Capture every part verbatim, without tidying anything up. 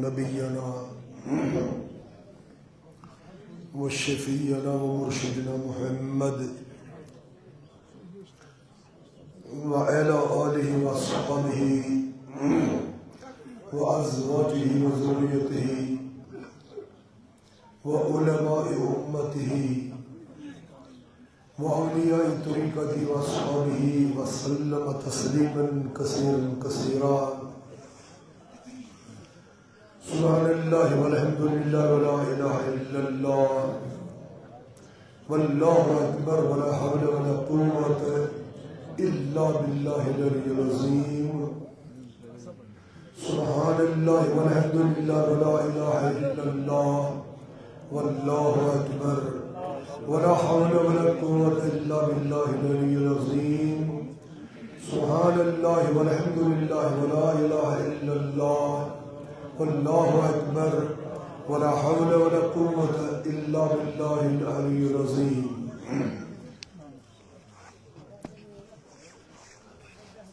نبينا وشفيعنا ومرشدنا محمد وعلى آله وأصحابه وأزواجه وذريته وعلماء أمته وأولياء طريقته وأصحابه وسلم تسليما كثيرا كثيرا. سبحان الله والحمد لله ولا إله إلا الله والله أكبر ولا حول ولا قوة إلا بالله العلي العظيم. سبحان الله والحمد لله ولا إله إلا الله والله أكبر ولا حول ولا قوة إلا بالله العلي العظيم. سبحان الله والحمد لله ولا إله إلا الله والله أكبر ولا حول ولا قوة إلا بالله العلي العظيم.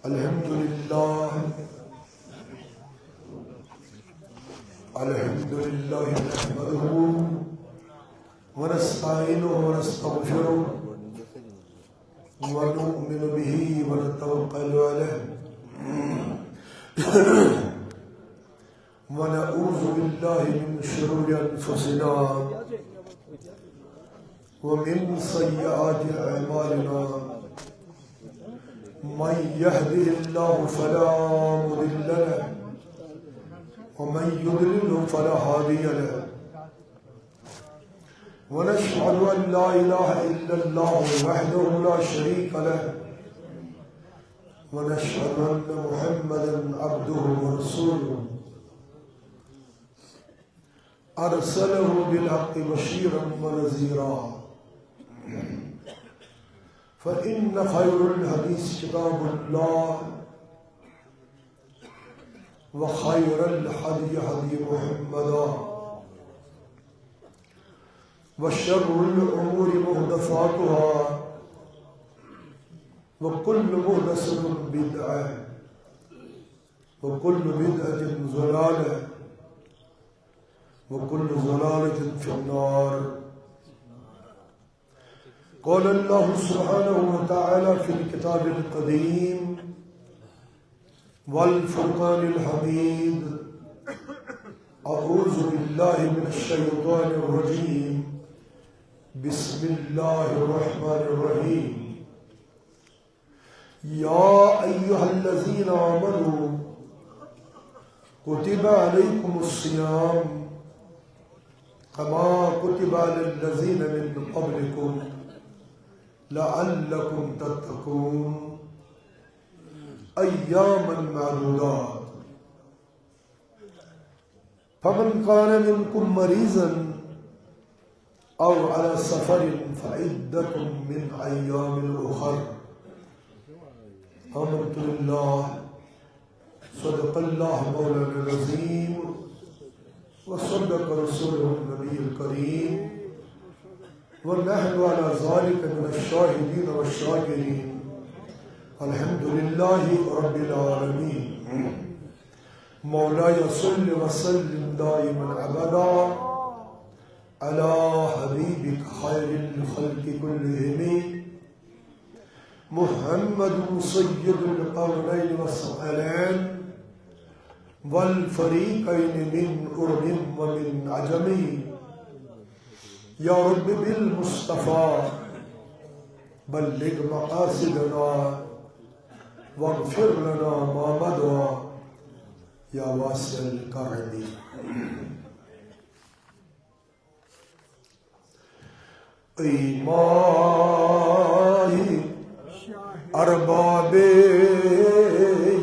الحمد لله. الحمد لله نحمده ونستعينه ونستغفره ونؤمن به ونتوكل عليه ونعوذ بالله من شرور أنفسنا ومن سيئات أعمالنا. من يهده الله فلا مضل له ومن يضلل فلا هادي له. ونشهد أن لا إله إلا الله وحده لا شريك له ونشهد أن محمدا عبده ورسوله. أرسله بالحق بشيرا ونذيرا. فإن خير الحديث كتاب الله وخير الهدي هدي محمد وشر الأمور محدثاتها وكل محدثة بدعة وكل بدعة ضلالة وكل ضلالة في النار. قال الله سبحانه وتعالى في الكتاب القديم والفرقان الحميد: أعوذ بالله من الشيطان الرجيم. بسم الله الرحمن الرحيم. يا أيها الذين آمنوا كتب عليكم الصيام كما كتب على الذين من قبلكم لعلكم تتقون. أياما معدودات. فمن كان منكم مريضا أو على سفر فعدة من أيام أخر. آمنت بالله. صدق الله مولانا العظيم وصدق رسوله النبي الكريم ونحن على ذلك من الشاهدين والشاكرين. الحمد لله رب العالمين. مولاي صل وسلم دائما أبدا على حبيبك خير الخلق كلهم محمد سيد الكونين والثقلين والفريقين من عرب ومن عجم. يا رب بالمصطفى بلغ مقاصدنا واغفر لنا ما مضى يا واسع الكرم. ای ماہ ارباب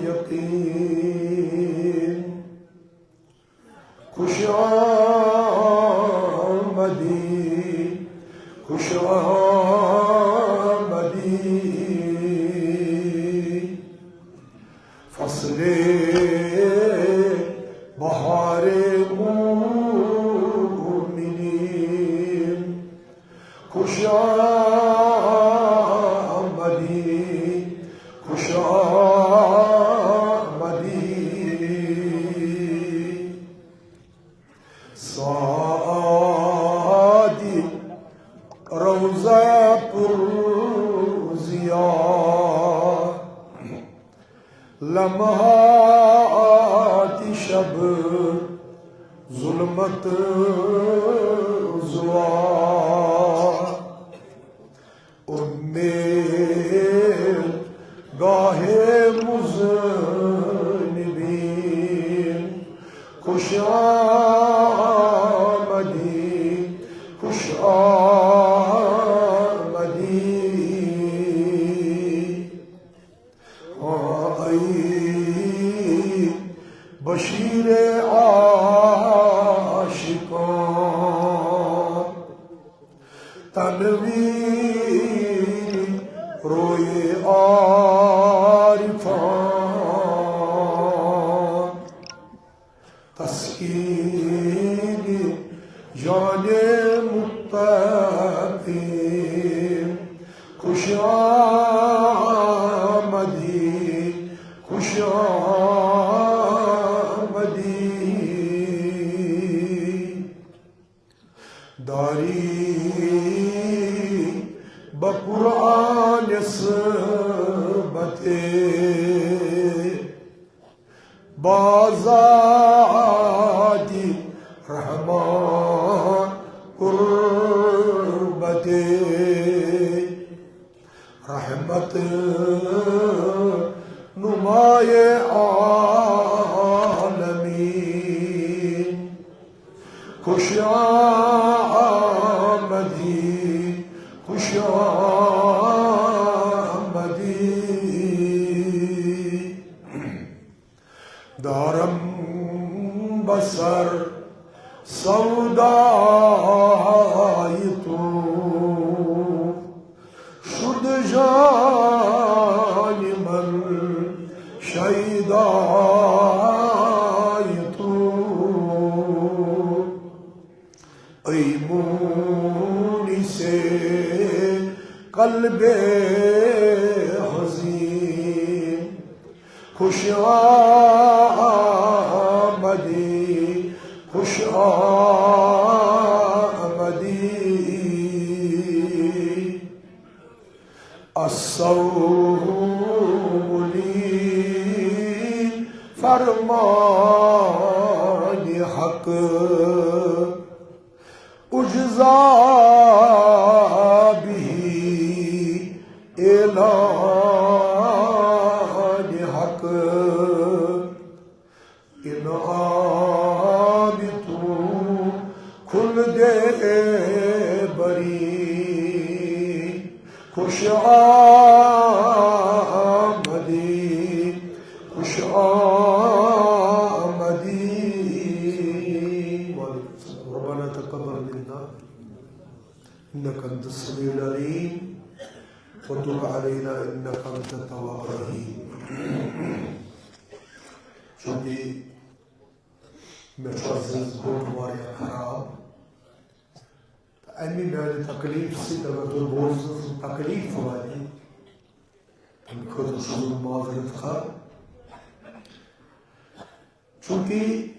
یقین، خوش آمدی، خوش آمدی۔ فصل بهار مومنین، خوش آمدی، خوش آمدی۔ ظلمت زوال، امید گاہ مذنبین، خوش آمدی، خوش آمدی۔ آ، ای بشیر عاشقان، تنویر روی عارفان، تسکین جان متقین، خوش آمدی، خوش آمدی۔ داری بہ قرآن صحبت، بازادی رحمان قربت، رحمت نمای عالمین، خوش آمدی، خوش آمدی۔ دارم بہ سر سودای تو، شد جان من شیدای تو۔ ای مونس قلب حزین، خوش آمدی، خوش آمدی۔ الصوم لی فرمان حق، اجزا به اعلان حق، انعام تو خلد بری، خوش آمدی، خوش آمدی۔ وعلیکم السلام۔ ربنا تقبل منا انك انت السميع العليم وتب علينا انك انت التواب الرحيم۔ چونکہ مےٚ چھُ آز زِنٛدٕ گوٚٹ واریاہ خراب۔ تہٕ اَمہِ میٛانہِ تکلیٖف سۭتۍ اگر تُہۍ بوزنَس منٛز تکلیٖف واتہِ، اَمہِ خٲطرٕ چھُس بہٕ معذرت خواہ۔ چوٗنٛکہِ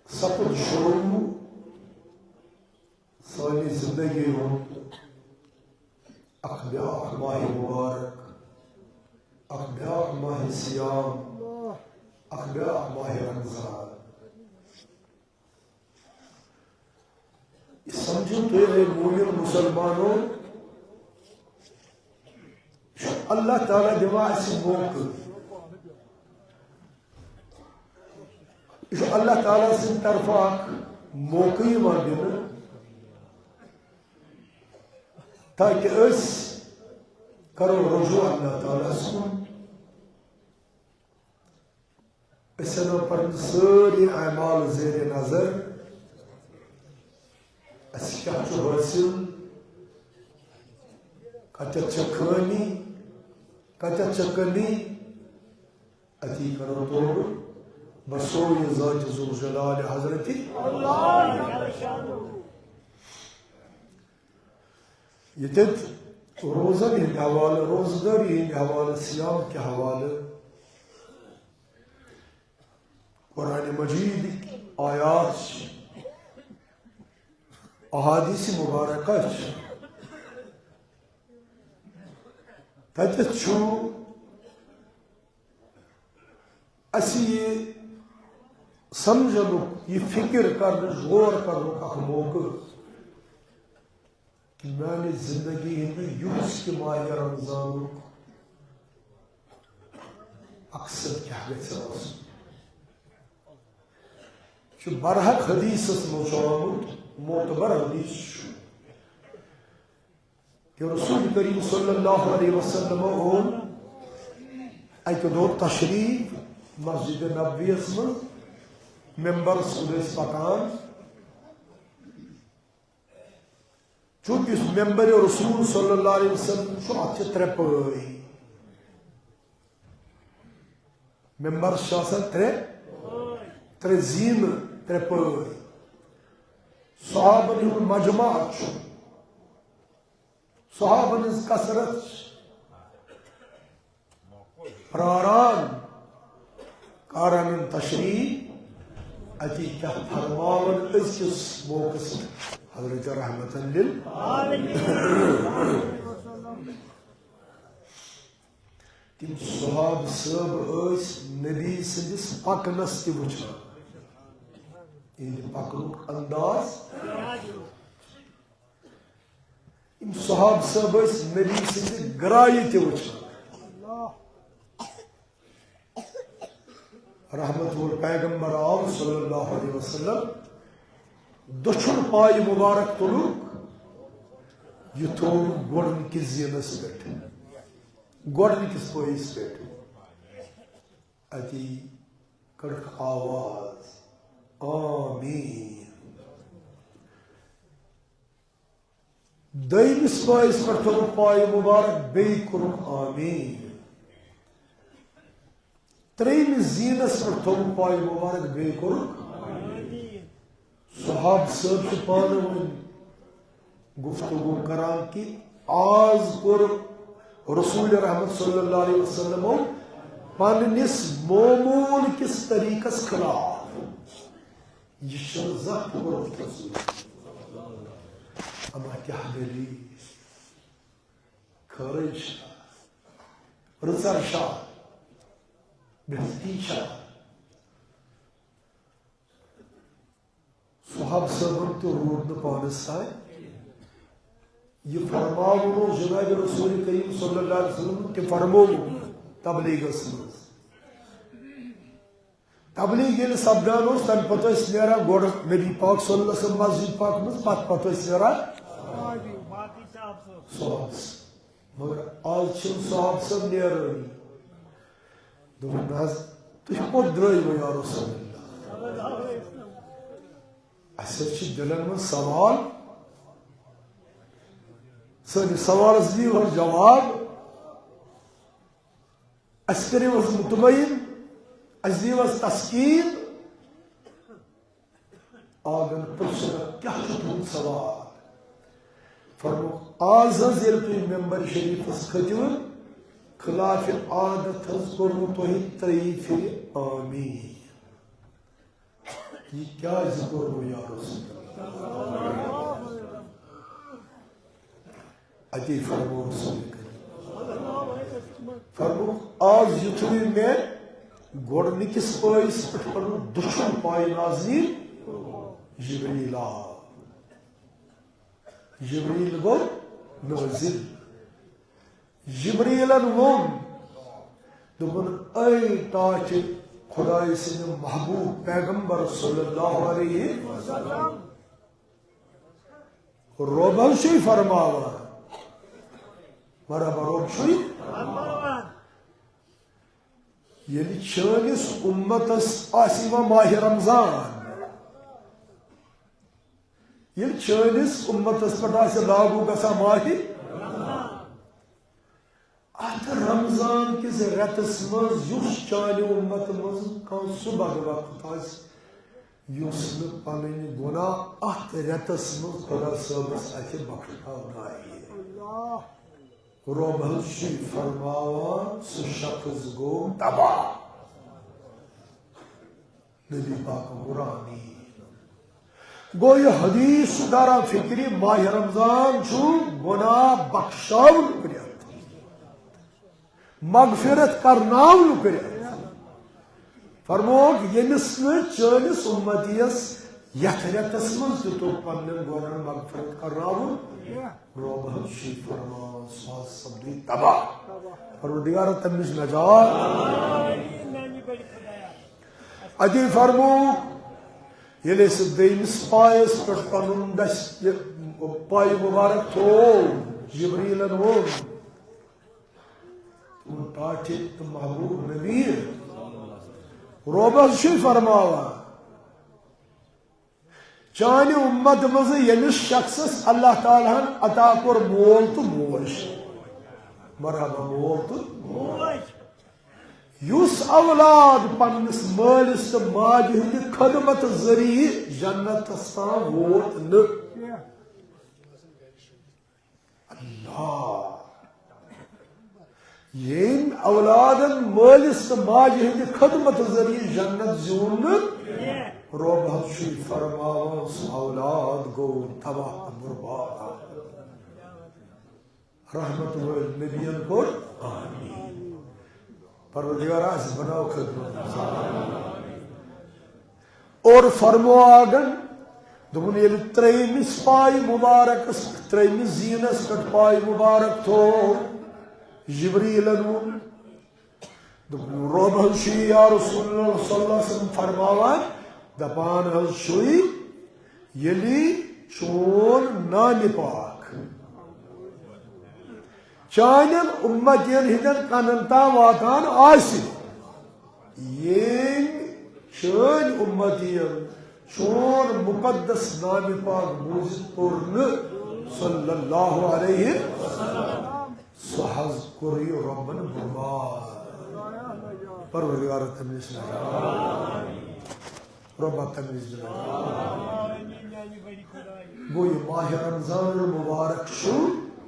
سپُد شروٗع سانہِ زندگی ہُنٛد اکھ بیاکھ ماہِ مبارک، اکھ بیاکھ ماہِ صیام، اکھ بیاکھ ماہِ رمضان۔ یہِ سمجھِو تُہۍ، اے مومن مسلمانو، یہِ چھُ اللہ تعالیٰ دِوان اَسہِ موقعہٕ۔ یہِ چھُ اللہ تعالیٰ سٕنٛدِ طرفہٕ اکھ موقعہٕ یِوان دِنہٕ، تاکہِ أسۍ کرو رجوع اللہ تعالیٰ ہَس کُن۔ أسۍ اَنو پنٕنۍ سٲری اعمال زیر نظر۔ اَسہِ کیٛاہ چھُ حٲصِل؟ کَتٮ۪تھ چھےٚ خٲمی؟ کَتٮ۪تھ چھےٚ کٔمی؟ اَتی کرو توبہٕ۔ بس سو یہِ ذاتِ ذوالجلال حضرتِ۔ ییٚتٮ۪تھ روزن ہٕنٛدِ حوالہٕ، روزدٲری ہٕنٛدِ حوالہٕ، صیام کہِ حوالہٕ قرآن مجیدٕکۍ آیات چھِ، احادیث مبارکہ چھِ، تَتٮ۪تھ چھُ اَسہِ یہِ سمجھنُک، یہِ فکر کرنٕچ، غور کرنُک اکھ موقعہٕ۔ میانہِ زندگی ہُنٛد یُس تہِ ماہِ رمضانُک مقصد کیٛاہ گژھِ آسُن؟ چھُ برحق حدیثس منٛز چھُ آمُت، معتبر حدیث چھُ، کہ رسول کریم صلی اللہ علیہ وسلم اوٚن اکہِ دۄہ تشریف مسجد نبویس منٛز، ممبرس کُن ٲسۍ پکان۔ چونکہ یُس ممبر رسول صلی اللہ علیہ وسلم چھُ، اتھ چھِ ترٛےٚ پٲے۔ ممبرس چھِ آسان ترٛےٚ، ترٛےٚ زینہٕ، ترٛےٚ پٲے۔ صحابن ہُنٛد مجمع چھُ، صحابن ہٕنٛز کثرت چھِ۔ پراران، کر انن تشریف، اتی کیا فرماون أزکِس موقعس پٮ۪ٹھ حضرت رحمت لل۔ تِم صحابہٕ صٲب ٲسۍ نبی سٕنٛدِس پکنس تہِ وٕچھان، یِہنٛدِ پکنُک انداز۔ یِم صحابہٕ صٲب ٲسۍ نبی سٕنٛدِ گرایہِ تہِ وٕچھان۔ رحمت وول پیغمبر آو صلی اللہ علیہ وسلم، دٔچھُن پایہِ مبارک تُلُکھ، یہِ تھوٚو گۄڈٕنِکِس زینس پٮ۪ٹھ، گۄڈٕنِکِس پٲیِس پٮ۪ٹھ۔ اتی کٔڈٕکھ آواز، آمین۔ دوٚیمِس پایس پٮ۪ٹھ تھوٚوُکھ پایہِ مبارک، بیٚیہِ کوٚرُکھ آمین۔ ترٛیٚیمِس زیٖنس پٮ۪ٹھ تھوٚوُکھ پایہِ مبارک، بیٚیہِ کوٚرُکھ۔ صحابہٕ صٲب چھِ پانہٕ ؤنۍ گفتگو کران کہ آز کوٚر رسول رحمت صلی اللہ علیہ وسلمو پننِس معمول کِس طریقس خلاف۔ یہِ چھُنہٕ زانٛہہ تہِ کوٚرمُت رسول۔ اما کیٛاہ دٔلیٖل؟ خٲرٕے چھا؟ رٕژر چھا؟ بہتری چھا؟ صحابہٕ صٲبن تہِ روٗد نہٕ پانس تام۔ یہِ فرماوُن اوس جناب رسول کریم صلی اللہ علیہ وسلم تہِ فرمووُن تبلیغس منٛز۔ تبلیغ ییٚلہِ سپدان اوس، تمہِ پتہٕ ٲسۍ نیران گۄڈٕ نبی پاک صلی اللہ علیہ وسلم مسجد پاک منٛز، پتہٕ پتہٕ ٲسۍ نیران صحابہٕ۔ مگر آز چھِنہٕ صحابہٕ صٲب نیرٲنی۔ دوٚپُن، "نہ حظ، تُہۍ کوٚت درٛٲیوٕ یا رسول اللہ؟ اَسہِ حظ چھِ دِلن منٛز سوال، سٲنِس سوالس دِیِو حظ جواب، اَسہِ کٔرِو حظ مطمئن، اَسہِ دِیِو حظ تسکیٖن۔" آگن پرژھنکھ، "کیٛاہ چھُ تُہُنٛد سوال؟" فرمووُکھ، "آز حظ ییٚلہِ تُہۍ ممبر شریفس کھٔتِو، خلاف عادت حظ کوٚروٕ تۄہہِ ترٛیٚیہِ پھِرِ آمیٖن۔ یہِ کیٛازِ کوٚروٕ یا رسول اللہ؟" اتی فرموو رسول کریم، فرموو، "آز یُتھُے مےٚ گۄڈٕنِکِس پٲیِس پٮ۪ٹھ پنُن دٔچھُن پاے نازنہِ، جبریل آو۔" جبریل گوٚو نٲزِل۔ جبریلن ووٚن، دوٚپُن، "اے ٹاٹھہِ خدایہِ سٕنٛدِ محبوب پیغمبر صلی اللہ علیہ وسلم، رۄب حظ چھُے فرماوان۔" مرحبا، رۄب چھُے۔ ییٚلہِ چٲنِس اُمتس آسہِ یِوان ماہِ رمضان، ییٚلہِ چٲنِس اُمتس پٮ۪ٹھ آسہِ لاگوٗ گژھان ماہِ، اتھ رمضان کِس رٮ۪تس منٛز یُس چانہِ اُمتہٕ منٛز کانٛہہ سُہ بدبخت آسہِ، یُس نہٕ پنٕنۍ گۄناہ اتھ رٮ۪تس منٛز خۄدا صٲبس اتھِ بخشناونایہِ، رۄب حظ چھُے فرماوان، سُہ شخص گوٚو تباہ۔ نبی پاک قرآنی۔ گوٚو یہِ حدیث چھُ دارا فکری، ماہِ رمضان چھُ گۄناہ بخشاونُک رٮ۪تھ، مغفرت کرناونُک رٮ۪تھ۔ فرمووُکھ، ییٚمِس نہٕ چٲنِس اُمتی یَس یَتھ رٮ۪تَس منٛز تہِ توٚگ پننٮ۪ن گۄنہَن مغفرت کرناوُن، رۄب حظ چھُے فرماوان، سُہ حظ سپدِ تباہ۔ پروردگارا، تَمہِ نِش نجات۔ اَتی فرمووُکھ، ییٚلہِ أسۍ دوٚیمِس پایَس پٮ۪ٹھ پنُن دَس-، یہِ پایہِ مُبارک تھوو، جبریٖلَن ووٚن، تِمَن ٹاٹھہِ تہٕ محبوب نبی، رۄب حظ چھُے فرماوان، چانہِ اُمت منٛز ییٚمِس شخصس اللہ تعالیٰ ہن عطا کوٚر مول تہٕ موج، مرحبا، مول تہٕ موج، یُس اولاد پننِس مٲلِس تہٕ ماجہِ ہٕنٛدِ خدمت ذٔریعہٕ جنتس تام ووت نہٕ۔ اللہ۔ ییٚمۍ اولادن مٲلِس تہٕ ماجہِ ہٕنٛدِ خدمت ذٔریعہٕ جنت زیوٗن نہٕ، رۄب حظ چھُے فرماوان، سُہ اولاد گوٚو تباہ تہٕ برباد۔ رحمت وٲلۍ نبین کوٚر آمین۔ پروردگار، اَسہِ بناو خدمت۔ اور فرموو آگن، دوٚپُن، ییٚلہِ ترٛیٚیمِس پایہِ مُبارکس پٮ۪ٹھ، ترٛیٚیمِس زیٖنس پٮ۪ٹھ پایہِ مُبارک تھوو، جبریٖلن ووٚن، دوٚپُن، رۄب حظ چھُ یا رسول اللہ صلی اللہ علیہ وسلم فرماوان، دپان حظ چھُے، ییٚلہِ چون نامِ پاک چانٮ۪ن اُمتین ہٕنٛدٮ۪ن کنن تام واتان آسہِ، ییٚمۍ چٲنۍ اُمتین چون مُقدس نامِ پاک بوٗزِتھ پوٚر نہٕ، صلی اللہ علیہ وسلم، سُہ حظ کوٚر یہِ رۄبن برباد۔ پروردگار تٔمِس نجات۔ رۄبا تٔمِس دِ نجات۔ گوٚو، یہِ ماہِ رمضان المبارک چھُ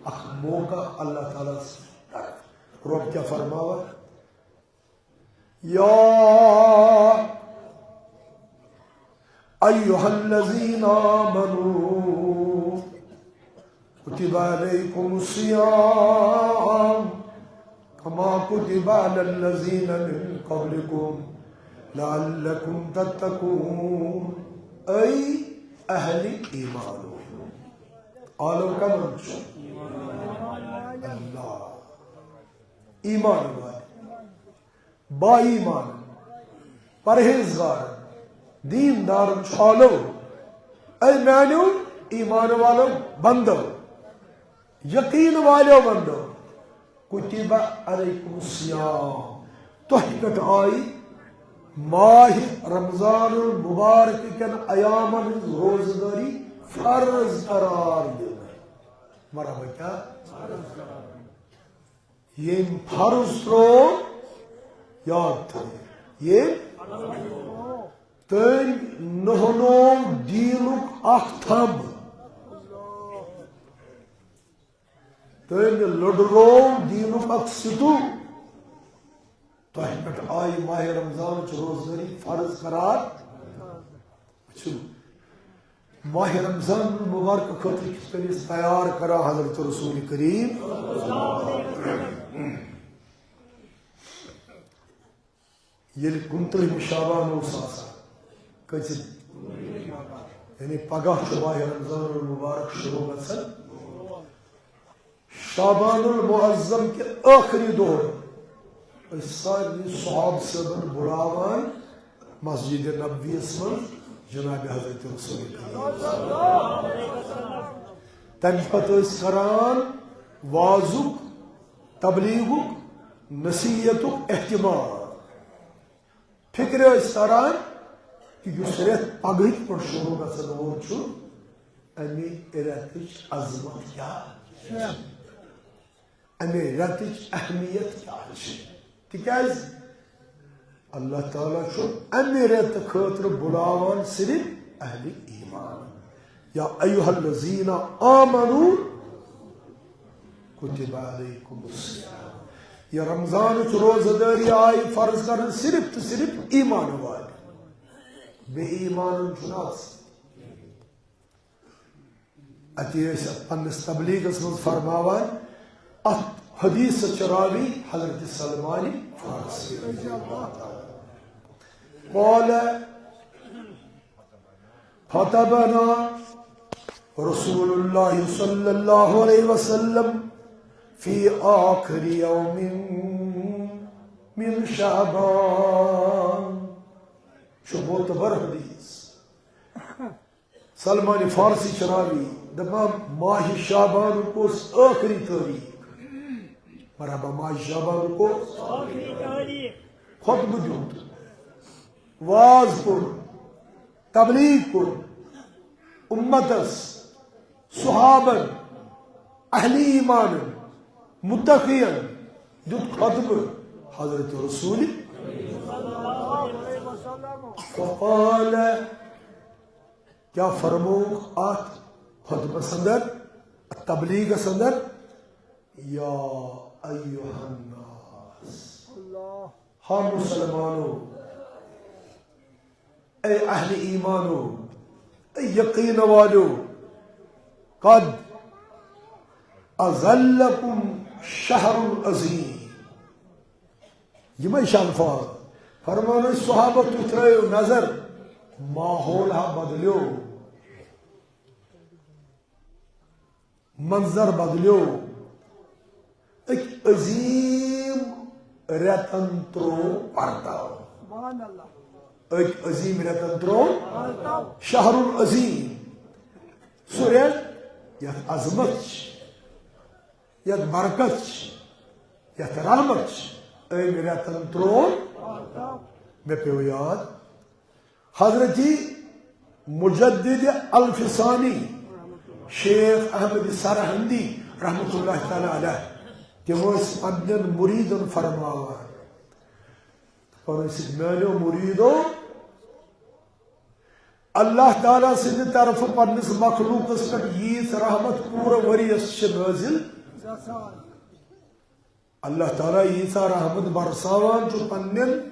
اکھ موقع اللہ تعالیٰ سٕنٛدِ طرفہٕ۔ رۄب کیٛاہ فرماوان؟ یا ایھا الذین آمنوا کتب علیکم الصیام کما کتب علی الذین من قبلکم لعلکم تتقون۔ اے اہل ایمان، عالم کمن چھُ؟ اللہ۔ ایمان والے، با ایمان، پرہیزگار، دیندار چھالو۔ اے میانیو ایمان والو بندو، یقین والو بندو، کتب علیکم الصیام، تۄہہِ پٮ۪ٹھ آیہِ ماہِ رمضان المبارک کٮ۪ن ایامن ہٕنٛز روزٕ دٲری فرض قرار دِنہٕ۔ مرحبا، کیٛاہ؟ ییٚمۍ فرض ترٛوو، یاد تھٲیِو، ییٚمۍ، تٔمۍ نوٚہنوو دیٖنُک اکھ تھمب، تٔمۍ لٔڈروو دیٖنُک اکھ ستوٗ۔ تۄہہِ پٮ۪ٹھ آیہِ ماہِ رمضانٕچ روزدٲری فرض قرار۔ وٕچھِو، ماہِ رمضان المبارک خٲطرٕ کِتھ کٔنۍ ٲسۍ تیار کران حضرت رسول کریم۔ ییٚلہِ کُنترٕہمہِ شعبان اوس آسان، کٔژِم؟ یعنی پگاہ چھُ ماہِ رمضان المبارک شروع گژھان۔ شعبان المعظم کہِ ٲخری دۄہ ٲسۍ سارنٕے صحابہٕ صٲبن بُلاوان مسجد نبویس منٛز جناب حضرت رسول کریم۔ تمہِ پتہٕ ٲسۍ کران وعظُک، تبلیغُک، نصیحتُک اہتمام۔ فکرِ ٲسۍ تران کہِ یُس رٮ۪تھ پگہٕکۍ پٮ۪ٹھ شروع گژھن وول چھُ، امہِ رٮ۪تٕچ عظمت کیٛاہ چھِ؟ امہِ رٮ۪تٕچ اہمیت کیٛاہ چھِ؟ تِکیٛازِ اللہ تعالیٰ چھُ امہِ رٮ۪تہٕ خٲطرٕ بُلاوان صرف اہلِ ایمان۔ یا ایھا الذین آمنوا کتب علیکم الصیام۔ یہ رمضانٕچ روزٕ دٲری آیہِ فرض کرنہٕ صرف تہٕ صرف ایمان والٮ۪ن۔ بے ایمانن چھُنہٕ آسان۔ اتی ٲسۍ اتھ پننِس تبلیغس منٛز فرماوان، اتھ حدیثس چھِ راوی حضرت سلمان فارسی رضی اللہ تعالیٰ عنہ۔ قال: خطبنا رسول الله صلى الله عليه وسلم في آخر يوم من شعبان. چھُ معتبر حدیث۔ سلمان فارسی چھُ راوی، دپان ماہ شعبانُک اوس ٲخری تٲریخ۔ مرحبا، ماہ شعبانُک اوس۔ خطبہٕ دیُت، واز کوٚر، تبلیغ کوٚر، امتس، صحابن، اہل ایمانن، متقین دیُت خطبہٕ حضرت رسول۔ فقال، کیا فرمووُکھ اتھ خطبس اندر، تبلیغس اندر؟ یا ایھا الناس، ہا مسلمانو، اے اہل ایمانو، اے یقین والو، قد اظلکم شہر عظیم۔ یِمے چھِ الفاظ۔ فرمانو صحابہ، تُہۍ ترٲیِو نظر، ماحول ہا بدلیو، منظر بدلیو۔ أکۍ عظیم رٮ۪تن ترٛوو پرداو۔ أکۍ عظیم رٮ۪تن ترٛوو شہر عظیم۔ سُہ رٮ۪تھ یتھ عظمت چھِ، یتھ برکت چھِ، یتھ رحمت چھِ، أمۍ رٮ۪تن ترٛوو۔ مےٚ پیوٚو یاد، حضرت مجدد الفسانی شیخ احمد سرہندی رحمتہ اللہ تعالی علیہ، تِم ٲسۍ پننٮ۪ن مریدن فرماوان، پنٕنۍ سۭتۍ میانیو مریدو، اللہ تعالیٰ سٕنٛدِ طرفہٕ پننِس مخلوقس پٮ۪ٹھ ییٖژ رحمت پوٗرٕ ؤریَس چھِ نٲزِل۔ اللہ تعالیٰ ییٖژاہ رحمت برساوان چھُ پننٮ۪ن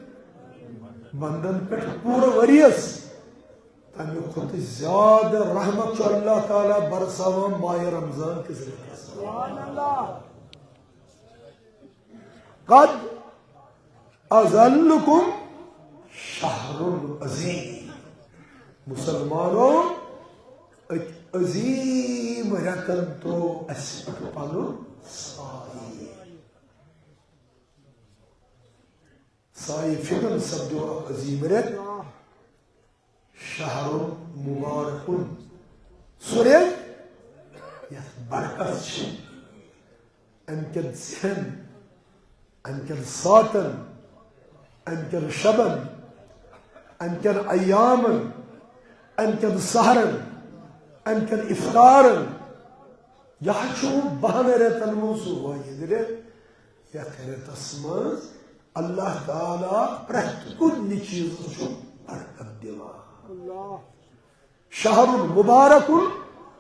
بندن پٮ۪ٹھ پوٗرٕ ؤریَس، تَمہِ کھۄتہٕ زیادٕ رحمت چھُ اللہ تعالیٰ برساوان ماہِ رمضان کِس رٮ۪تَس۔ قد اظلکم شہر عظیم۔ مسلمانو، أکۍ عظیم رٮ۪تن ترٛوو اَسہِ پٮ۪ٹھ پنُن سایہِ۔ سایہِ فِکر سپدیو اکھ عظیم رٮ۪تھ۔ شہر مبارک، سُہ رٮ۪تھ یتھ برکت چھِ۔ امہِ کٮ۪ن ژِہٮ۪ن، امہِ کٮ۪ن ساتن، امہِ کٮ۪ن شبن، امہِ کٮ۪ن ایامن، امہِ کٮ۪ن سحرن، امہِ کٮ۪ن افطارن۔ یہِ حظ چھُ بہن رٮ۪تن منٛز سُہ وٲحد رٮ۪تھ، یتھ رٮ۪تس منٛز اللہ تعالیٰ پرٛٮ۪تھ کُنہِ چیٖزس چھُ برکت دِوان۔ شہر مبارک،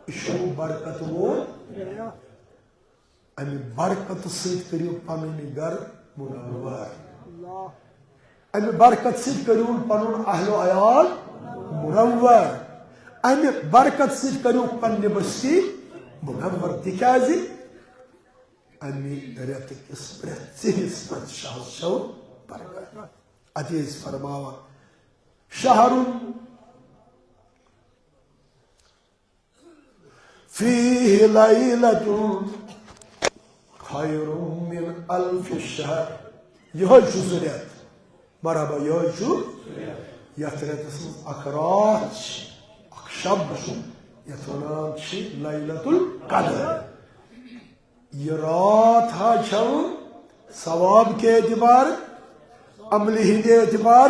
یہِ چھُ برکت وول۔ امہِ برکت سۭتۍ کٔرِو پنٕنۍ گرٕ منور۔ امہِ برکت سۭتۍ کٔرِو پنُن اہل و عیال منور۔ امہِ برکت سۭتۍ کٔرِو پننہِ بستی منور، تِکیازِ امہِ رٮ۪تہٕ کِس پرٛٮ۪تھ ژِہِس پٮ۪ٹھ چھِ حظ چھو برکت۔ اَتی ٲسۍ فرماوان، شہر فیہ لیلۃ خیر من الف شہر۔ یِہوٚے چھُ سُہ رٮ۪تھ۔ مرحبا، یِہوٚے چھُ یَتھ رٮ۪تَس منٛز اَکھ راتھ چھِ، اَکھ شب چھُ، یَتھ وَنان چھِ لیلۃ القدر۔ یہِ راتھ ہا چھَو ثواب کے اعتبار، عملہِ ہٕنٛدِ اعتبار،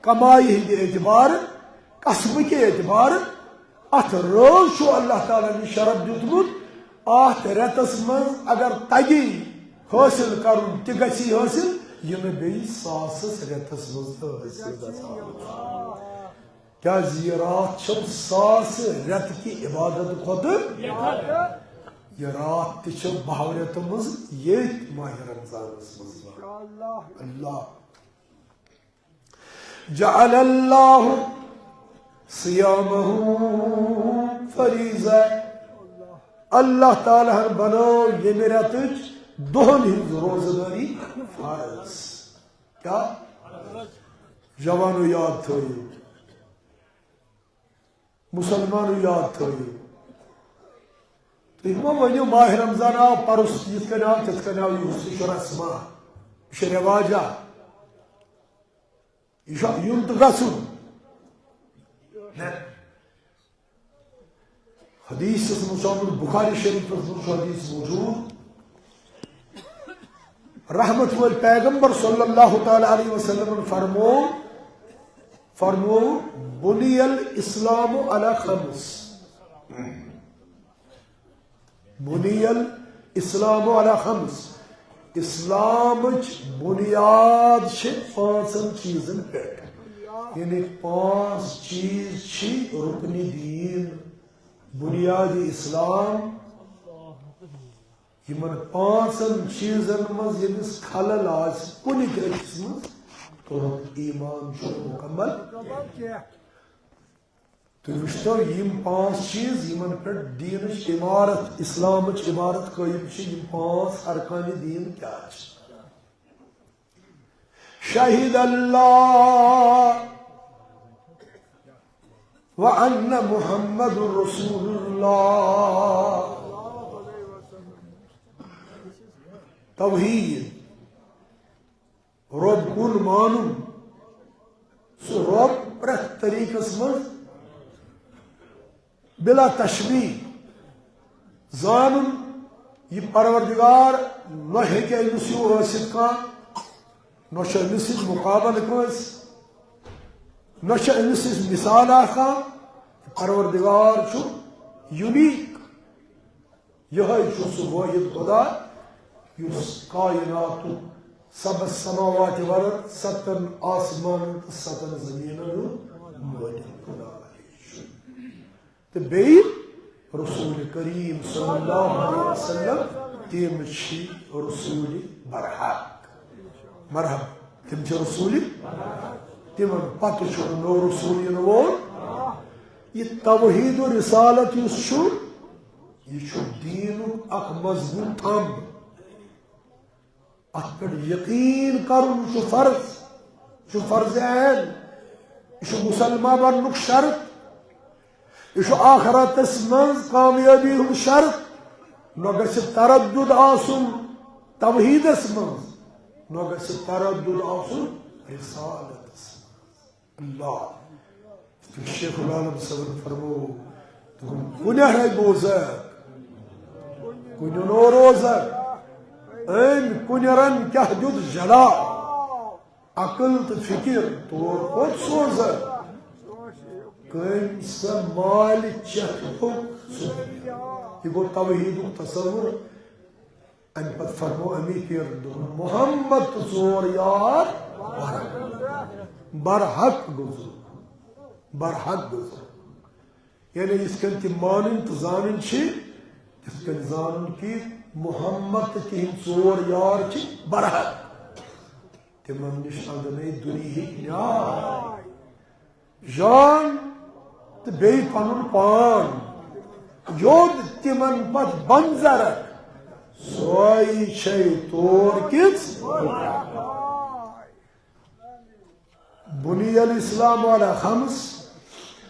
کمایہِ ہٕنٛدِ اعتبار، کسبہٕ کے اعتبار، اتھ رٲژ چھُ اللہ تعالیٰ ہن شرف دیُتمُت۔ اتھ رٮ۪تس منٛز اگر تگی حٲصِل کرُن، تہِ گژھی حٲصِل، یہِ نہٕ بیٚیہِ ساسس رٮ۪تس منٛز تہِ حٲصِل گژھان۔ کیازِ یہِ راتھ چھِ ساسہٕ رٮ۪تہٕ کہِ عبادت کھۄتہٕ، یہِ راتھ تہِ چھِ بہو رٮ۪تو منٛز ییٚتھۍ ماہِ رمضانس منٛز۔ اللہ۔ جعل اللہ صیامہ فریضہ۔ اللہ تعالیٰ ہن بنٲو ییٚمہِ رٮ۪تٕچ دۄہن ہٕنٛز روزٕ دٲری فرض۔ کیا؟ جوانو، یاد تھٲیِو، مسلمانو، یاد تھٲیِو۔ تُہۍ مہ ؤنِو ماہِ رمضان آو پرُس، یِتھ کٔنۍ آو، تِتھ کٔنۍ آو، یُہُس، یہِ چھُ رسما، یہِ چھُ رٮ۪واجا، یہِ چھُ یُن تہٕ گژھُن۔ نہ۔ حدیثس منٛز چھُ آمُت، بخاری شریفس منٛز چھُ حدیث موجود، رحمت وٲلۍ پیغمبر صلی اللہ تعالی علیہ وسلم فرمو، فرمو، بنی الاسلام علی خمس۔ بنی الاسلام علی خمس۔ اسلامٕچ بنیاد چھِ پانٛژن چیٖزن پٮ۪ٹھ۔ یعنی پانٛژھ چیٖز چھِ رُکنِ دیٖن۔ بنیادِ اسلام، یِمن پانٛژن چیٖزن منٛز ییٚمِس خلل آسہِ کُنہِ تہِ أکِس منٛز، تُہُنٛد ایمان چھُنہٕ مُکمل۔ تُہۍ وٕچھتو، یِم پانٛژھ چیٖز، یِمن پٮ۪ٹھ دیٖنٕچ عمارت، اسلامٕچ عمارت قٲیِم چھِ، یِم پانٛژھ ارکانِ دیٖن کیٛاہ چھِ؟ شہد اللہ و ان محمد رسول اللہ۔ توحید، رۄب کُن مانُن، سُہ رۄب پرٛٮ۪تھ طریٖقس منٛز بلا تشبیہ زانُن، یہِ پروردگار نہ ہیٚکہِ أمِس ہیوٗ ٲسِتھ کانٛہہ، نہ چھُ أمِس سۭتۍ مُقابلہٕ کٲنٛسہِ، نہ چھُ أمِس سۭتۍ مثال آسان۔ پروردگار چھُ یونیٖک۔ یِہوٚے چھُ سُہ وٲحد خدا، یُس کائناتُک، سبع السماوات والارض، ستن آسمانن تہٕ ستن زمینن ہُنٛد مٲلِک خدا چھُ۔ تہٕ بیٚیہِ رسول کریم صلی اللہ علیہ وسلم، تِم چھِ رسول برحق۔ مرحب، تِم چھِ رسول، تِمن پتہٕ چھُنہٕ نوٚو رسول یِنہٕ وول۔ یہِ توحید و رسالت یُس چھُ، یہِ چھُ دیٖنُک اکھ مضبوٗط تھمب۔ اتھ پٮ۪ٹھ یقیٖن کرُن چھُ فرض، چھُ فرض عین۔ یہِ چھُ مسلمان بننُک شرط۔ یہِ چھُ آخرتس منٛز کامیٲبی ہُنٛد شرط۔ نہ گژھِ تردد آسُن توحیدس منٛز، نہ گژھِ تردد آسُن رسالتس منٛز۔ اللہ۔ شیخ العالم صٲبن فرموو، دوٚپُن، کُنہِ ہے بوزکھ، کُنہِ نو روزکھ، أمۍ کُنہِ رن کیٛاہ دیُت جلا؟ عقل تہٕ فکر تور کوٚت سوزکھ؟ کٔمۍ سا مالہِ چٮ۪تھ ہیوٚک سُہ؟ یہِ گوٚو توحیدُک تصور۔ امہِ پتہٕ فرموو امی پیرن، دوٚپُن، محمد تہٕ ژور یار برحق، برحق گُزرُکھ، برحق گُزرُکھ۔ یعنی یِتھ کٔنۍ تِم مانٕنۍ تہٕ زانٕنۍ چھِ، تِتھ کٔنۍ زانُن کہِ محمد تہٕ تِہنٛدۍ ژور یار چھِ برحق۔ تِمن نِش اندنے دُنیہٕکۍ نیار۔ جان تہٕ بیٚیہِ پنُن پان۔ یوٚد تِمن پتہٕ بنزرکھ، سۄے چھے تور کِژھ۔ بنی الاسلام علی خمس،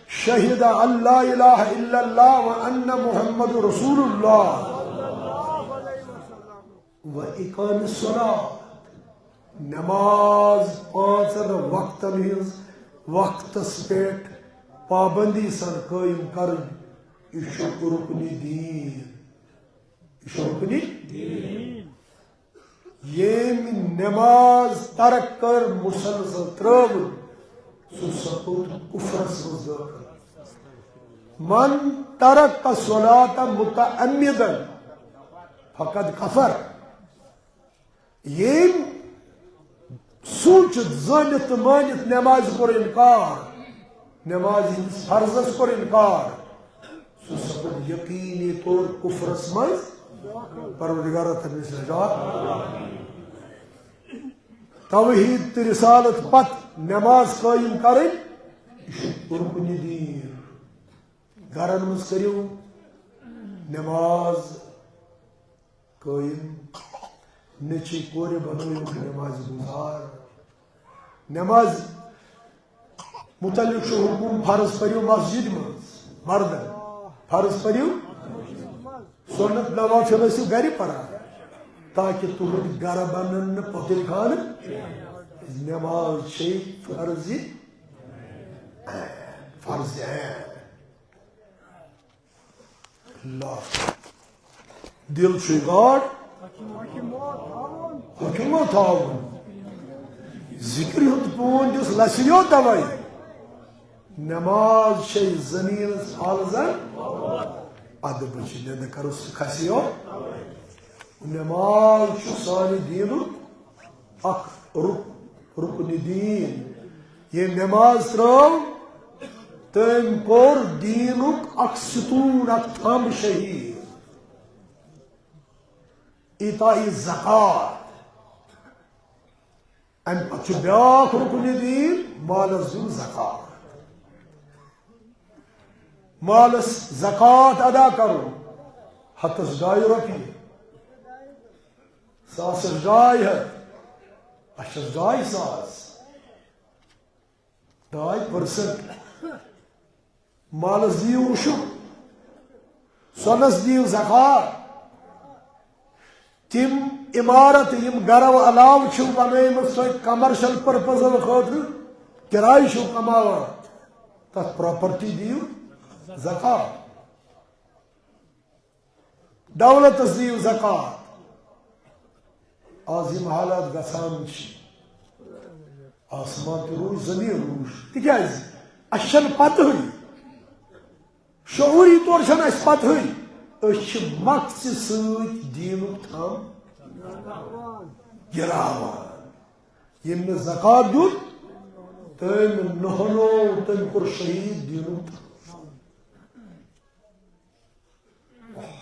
شہد ان لا الہ الا اللہ و ان محمد رسول اللہ۔ و اقام الصلاۃ، نماز پانٛژن وقتن ہٕنٛز وقتس پٮ۪ٹھ پابندی سان قٲیِم کرٕنۍ، یہِ چھُ رُکنِ دیٖن، یہِ چھُ رُکنِ دیٖن۔ ییٚمۍ نماز ترک کٔر، مسلسل ترٲوٕن، سُہ سپُد کفرس منٛز دٲخل۔ من ترک الصلاۃ متعمدا فقد کفر۔ ییٚمۍ سوٗنٛچِتھ، زٲنِتھ تہٕ مٲنِتھ نمازِ کوٚر اِنکار، نمازِ ہٕنٛدِس فرضس کوٚر اِنکار، سُہ سپُد یقیٖنی طور کُفرس منٛز۔ پروردگارا، تٔمِس نجات۔ توحید تہٕ رسالت پتہٕ نماز قٲیِم کرٕنۍ، یہِ چھُ رُکنِ دیٖن۔ گرن منٛز کٔرِو نماز قٲیِم، نیٚچِوۍ کورِ بنٲیِو نمازِ گُزار۔ نماز متعلق چھُ حکم، فرض پٔرِو مسجد منٛز، مردن۔ فرض پٔرِو، سنت نوافل ٲسِو گرِ پران، تاکہ تُہُنٛد گرٕ بنن نہٕ پۄتٕلۍ خانہٕ۔ نماز چھے فرض عین، فرض عین۔ اللہ۔ دل چھُے گاڈ، حکمو تھاوُن۔ ذکر ہُنٛد پون دِس لسیو توے۔ نماز چھے زمینس پھل زن ادبٕچ نٮ۪نٛدٕ کرو سُہ کھسیو۔ نماز چھُ سانہِ دیٖنُک اکھ رُک-، رُکنِ دیٖن۔ ییٚمۍ نماز ترٲو، تٔمۍ کوٚر دیٖنُک اکھ ستوٗن، اکھ تھمب شہیٖد۔ ایتاء زکوٰۃ۔ امہِ پتہٕ چھُ بیٛاکھ رُکنِ دیٖن، مالس دیُن زکوٰۃ۔ مالس زکوٰۃ ادا کرُن۔ ہتس ڈاے رۄپیہِ، ساسس ڈاے ہتھ، لچھس ڈاے ساس، ڈاے پٔرسنٹ۔ مالس دِیِو عشر، سۄنس دِیِو زکوٰۃ۔ تِم عمارت یِم گرو علاوٕ چھِو بنٲومٕژ تۄہہِ کمرشل پرپزن خٲطرٕ، کرایہِ چھِو کماوان، تتھ پراپرٹی دِیِو زکوٰۃ۔ دولتس دِیِو زکوٰۃ۔ آز یِم حالات گژھان چھِ، آسمان تہِ روٗش، زٔمیٖن روٗش۔ تِکیٛازِ؟ اَسہِ چھَنہٕ پتہٕے، شعوٗری طور چھَنہٕ اَسہِ پتہٕے۔ أسۍ چھِ مۄکژِ سۭتۍ دیٖنُک تھم گِراوان۔ ییٚمۍ نہٕ زکوٰۃ دیُت، تٔمۍ نہنوو، تٔمۍ کوٚر شہیٖد دیٖنُک تھم۔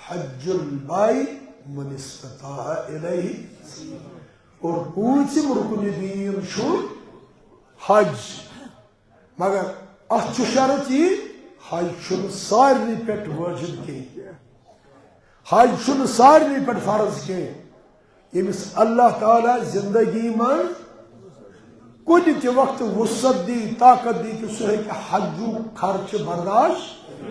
حج البیت من استطاع الیہ۔ اور پوٗنٛژِم رُکنِ دیٖن چھُ حج۔ مگر اتھ چھُ شرط یہِ، حج چھُنہٕ سارنٕے پٮ۪ٹھ وٲجِب کینٛہہ۔ حج چھُنہٕ سارنٕے پٮ۪ٹھ فرض کینٛہہ۔ ییٚمِس اللہ تعالیٰ زندگی منٛز کُنہِ تہِ وقتہٕ وسعت دی، طاقت دی، تہٕ سُہ ہیٚکہِ حجُک خرچہٕ برداشت،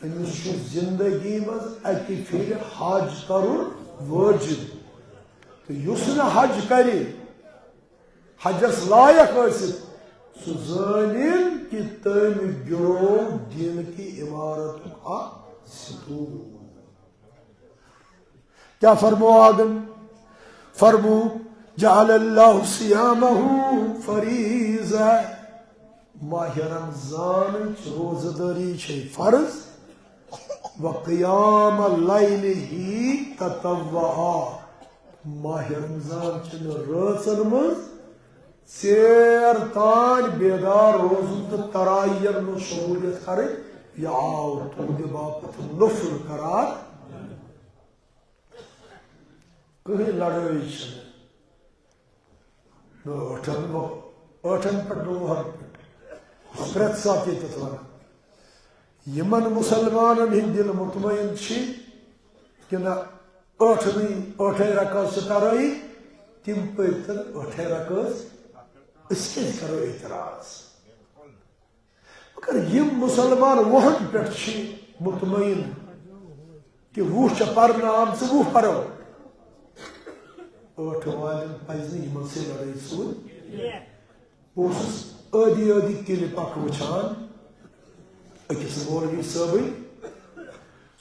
تٔمِس چھُ زندگی منٛز اَکہِ پھِرِ حج کرُن وٲجِب۔ تہٕ یُس نہٕ حج کرِ، حجس لایق ٲسِتھ، سُہ زٲنِن کہِ تٔمۍ گِروو دیٖنہٕ کہِ عمارتُک اکھ ستوٗن۔ کیا فرمو آگن؟ فرمو، جعل اللہ صیامہ فریضہ۔ ماہ رمضانٕچ روزٕ دٲری چھے فرض، و قیام لیلہ تطوعا۔ ماہ رمضان چن رٲژن منٛز ژیر تام بیدار روزُن تہٕ تراویحن منٛز شمولیت کرٕنۍ، یہِ آو تُہنٛدِ باپتھ نفل قرار۔ کٕہٕنۍ لڑٲے چھنہٕ۔ نہ ٲٹھن وۄ-، ٲٹھن پٮ۪ٹھ، نہ وُہن پٮ۪ٹھ۔ پرٛٮ۪تھ ساتہٕ ییٚتٮ۪تھ ونان۔ یِمن مُسلمانن ہٕنٛدۍ دِل مطمئن چھِ کہِ نہ، ٲٹھنٕے، ٲٹھے رکعت چھِ ترٲیِتھ، تِم پٔرۍتن ٲٹھے رکعت، أسۍ کیٛازِ کرو اعتراض؟ مگر یِم مُسلمان وُہن پٮ۪ٹھ چھِ مطمئن کہِ وُہ چھےٚ پرنہٕ آمژٕ، وُہ پرو۔ ٲٹھ والٮ۪ن پزِ نہٕ یِمن سۭتۍ لڑٲے سۭتۍ۔ بہٕ اوسُس ٲدی ٲدی کِلِپ اکھ وٕچھان أکِس مولوی صٲبٕنۍ۔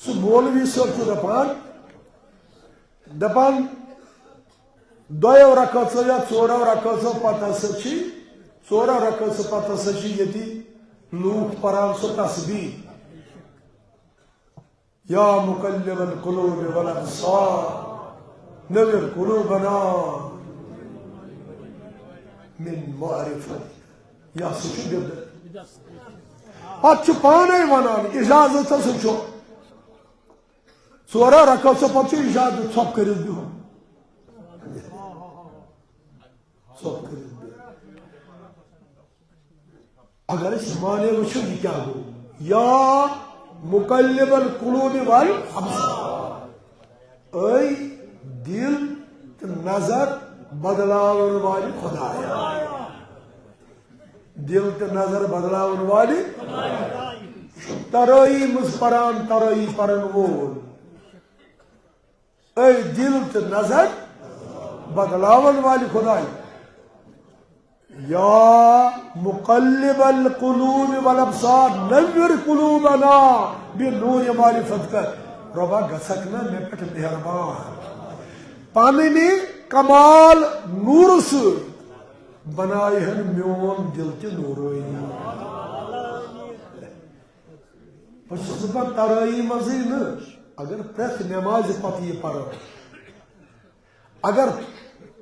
سُہ مولوی صٲب چھُ دپان، دپان، دۄیو رکٲژو یا ژورو رکٲژو پتہٕ ہسا چھِ، ژورو رکٲژو پتہٕ ہسا چھِ ییٚتہِ لوٗکھ پران سۄ تسبیح۔ یا مقلب القلوب والابصار، نور قلوبنا من معرفت۔ یہ ہسا چھُ بدعت۔ پتہٕ چھُ پانے ونان، اجازت ہسا چھُ۔ ژورو رکعژو پتہٕ چھُ اجازت ژھۄپہٕ کٔرِتھ بِہُن۔ ژھۄپہٕ کٔرِتھ بِہُن۔ اگر أسۍ معنی وٕچھو، یہِ کیٛاہ گوٚو؟ یا مقلب القلوب والابصار۔ اے دل تہٕ نظر بدلاون والہِ خدایا۔ دل تہٕ نظر بدلاون والہِ، ترٲیی منٛز پران ترٲیی پرن وول۔ اے دل تہٕ نظر بدلاون والہِ خداے، یا مقلب القلوب والابصار نور قلوبنا بنور معرفتک۔ رۄبا، گژھکھ نا مےٚ پٮ۪ٹھ مہربان، پننہِ کمال نورٕ سۭتۍ بناوہن میون دل تہِ نورٲنی۔ بہٕ چھُس دَپان ترٲیی منٛزٕے نہٕ، اگر پرٛٮ۪تھ نٮ۪مازِ پتہٕ یہِ پرو، اگر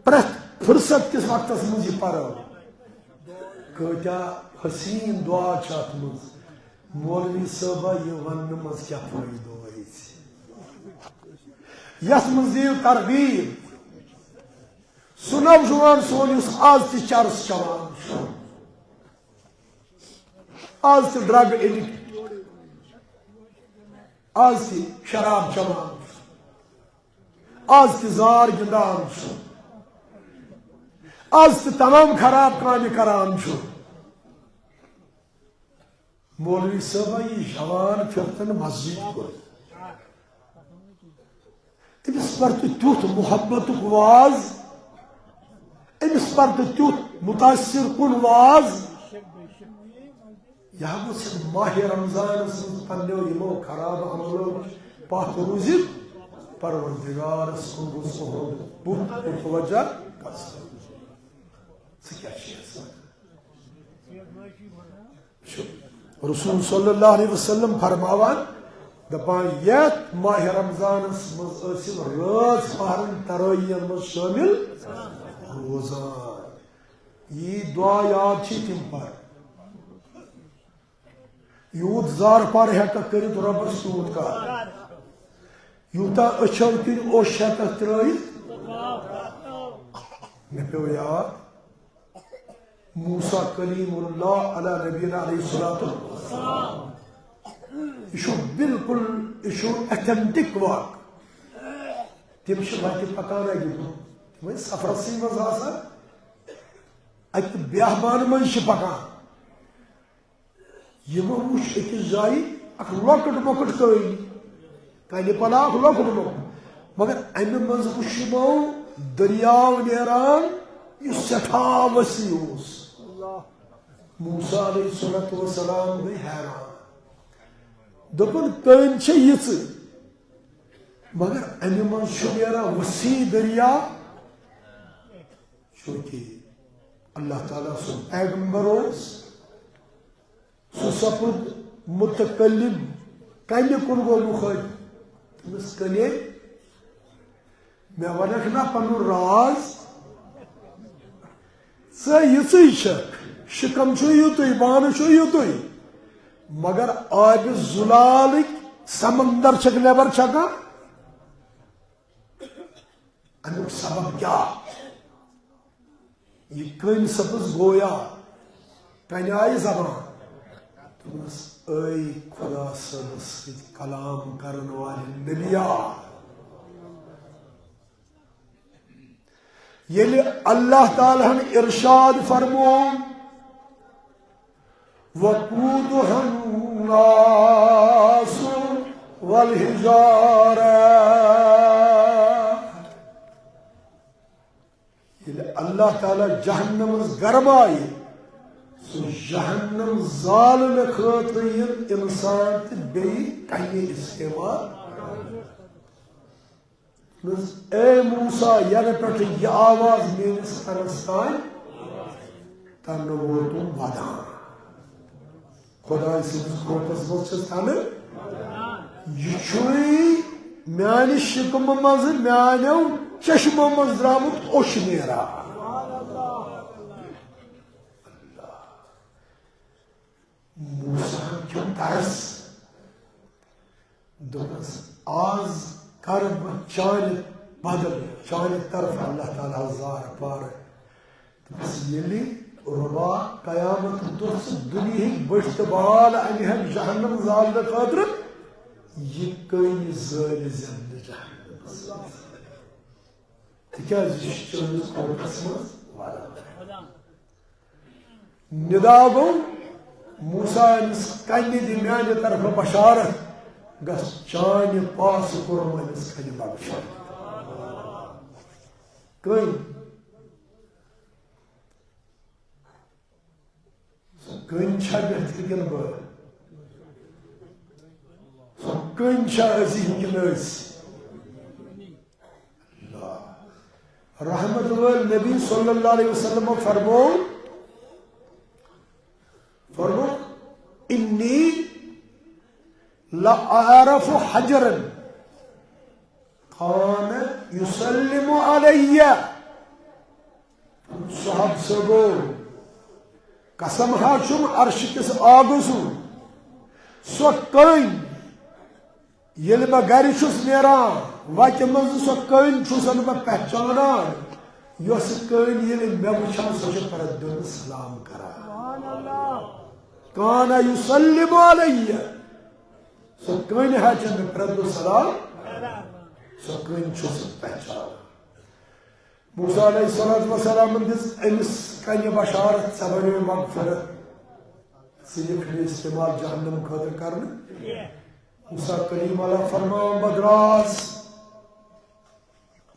پرٛٮ۪تھ فرصت کِس وقتس منٛز یہِ پرو، کۭتیٛاہ حسیٖن دُعا چھِ اتھ منٛز۔ مولوی صٲبہ، یہِ وننہٕ منٛز کیٛاہ فٲیدٕ روزِ؟ یتھ منٛز دِیِو ترغیب۔ سُہ نوجوان سون یُس از تہِ چرس چٮ۪وان چھُ، از تہِ ڈرگ ایڈکٹ، از تہِ شراب چٮ۪وان چھُ، از تہِ زار گِنٛدان چھُ، از تہِ تمام خراب کامہِ کران چھُ۔ مولوی صٲبہ، یہِ جوان پھِرتن مسجد کُن، أمِس پَر تہٕ تیُتھ محبتُک واز، أمِس پَر تہٕ تیُتھ متاثر کُن واز۔ یہِ ہا گوٚژھ ماہِ رمضانَس منٛز پنٛنیو یِمو خراب عملو پَتھ روٗزِتھ پروردگارَس کُن گوٚژھ اُہُنٛد بُتھ متوجہ گژھُن۔ ژٕ کیٛاہ چھِ یَژھان؟ چھُ رسول صلی اللہ علیہ وسلم فرماوان، دپان، یتھ ماہِ رمضانس منٛز ٲسِو رٲژ پہرن ترٲویحن منٛز شٲمِل روزان۔ یی دعا یاد چھِ تِم پر۔ یوٗت زارٕ پار ہٮ۪ککھ کٔرِتھ رۄبس تیوٗت کر۔ یوٗتاہ أچھو کِنۍ اوٚش ہٮ۪ککھ ترٲوِتھ۔ مےٚ پیوٚو یاد، موسیٰ کلیم اللہ علی نبینا علیہ الصلوۃ والسلام۔ یہِ چھُ بالکل، یہِ چھُ authentic واقعہٕ۔ تِم چھِ وَتہِ پَکان اَکہِ برٛونٛہہ۔ تِم ٲسۍ سفرسٕے منٛز آسان، اَکہِ بیابانہٕ منٛز چھِ پَکان۔ یِمو وُچھ أکِس جایہِ اَکھ لۄکُٹ مۄکُٹ کٔنۍ، کَنہِ پَلہ اَکھ لۄکُٹ مۄکُٹ۔ مگر اَمہِ منٛز وُچھ یِمو دٔریاو نیران، یُس سٮ۪ٹھاہ وسیع اوس۔ موسیٰ علیہ الصلوۃ والسلام گٔے حیران۔ دوٚپُن، کٔنۍ چھےٚ یِژٕے، مگر اَمہِ منٛز چھُ نیران وسیع دٔریاو۔ چونکہ اللہ تعالیٰ سُنٛد پیغمبر اوس، سُہ سپُد متکلم، کَنہِ کُن گوٚو مُخٲطب۔ تٔمِس کَنے، مےٚ وَنکھ نا پَنُن راز؟ ژٕ یِژٕے چھَکھ، شِکَم چھُ یُتُے، بانہٕ چھُ یُتُے، مگر آبِ زُلالٕکۍ سمندر چھَکھ نٮ۪بر چھَکان۔ اَمیُک سبب کیٛاہ؟ یہِ کٔمۍ سپٕز گویا؟ کَنہِ آیہِ زبان؟ دوٚپمَس، اے خدا صٲبَس سۭتۍ کلام کرن والہِ نبیا، ییٚلہِ اللہ تعالیٰ ہن ارشاد فرموو، وقودها الناس والحجارة۔ ییٚلہِ اللہ تعالیٰ جہنمس گرمایہِ، سُہ جہنم زالنہٕ خٲطرٕ یِن انسان تہٕ بیٚیہِ کَنہِ استعمال۔ دوٚپمَس، اے موسیٰ، یَنہٕ پٮ۪ٹھٕ یہِ آواز میٲنِس کَنَس تام، تَنہٕ ووتُم وَدان۔ خۄداے سٕنٛدِس خوفَس منٛز چھَس تَنہٕ۔ یہِ چھُے میانہِ شِکمہٕ منٛزٕ، میانیو چشمو منٛز درٛامُت اوٚش نیران۔ موسیٰ ہن کھیوٚو ترس۔ دوٚپنس، آز کرٕ بہٕ چانہِ بدل، چانہِ طرفہٕ اللہ تعالیٰ ہس زارٕ پارٕ۔ دوٚپنس، ییٚلہِ رۄبا قیامت دۄہ ژٕ دُنیہٕکۍ بٔٹھۍ تہٕ بال انہِ ہن جہنم زالنہٕ خٲطرٕ، یہِ کٔنۍ زٲلہِ زٮ۪نہٕ جہنمس منٛز۔ تِکیٛازِ یہِ چھُ چٲنِس قومس منٛز ولان۔ ندا گوٚو، موسیٰ، أمِس کنہِ دِ میانہِ طرفہٕ بشارت، گژھ چانہِ پاسہٕ کوٚرُم أمِس کنہِ بغٲر۔ کٔنۍ؟ سۄ کٔنۍ چھا بہتر کِنہٕ بہٕ؟ سۄ کٔنۍ چھا أزی کِنہٕ أسۍ؟ رحمت وٲلۍ نبی صلی اللہ علیہ وسلم فرموو، فرموو، "انی لأعرف حجرا کان یسلم علی"۔ صحابہ صٲبو، قسم ہا چھُم عرشہِ کِس آگہٕ سُنٛد، سۄ کٔنۍ ییٚلہِ بہٕ گرِ چھُس نیران، وتہِ منٛز سۄ کٔنۍ چھُسن بہٕ پہچانان، یۄس کٔنۍ ییٚلہِ مےٚ وٕچھان، سۄ چھِ پرٛٮ۪تھ دۄہ سلام کران۔ کان یسلم علی، سۄ کٔنۍ حظ چھِ مےٚ پرٛٮ۪تھ دۄہ سلام، سۄ کٔنۍ چھُس بہٕ پہچانان۔ موسیٰ علیہ الصلوۃ والسلام دِژ أمِس کنہِ بشارت، ژےٚ بنیوے مغفرت، ژٕ یِکھ نہٕ استعمال جہنم خٲطرٕ کرنہٕ۔ موسیٰ کلیم اللہ فرماوان، بہٕ دراس،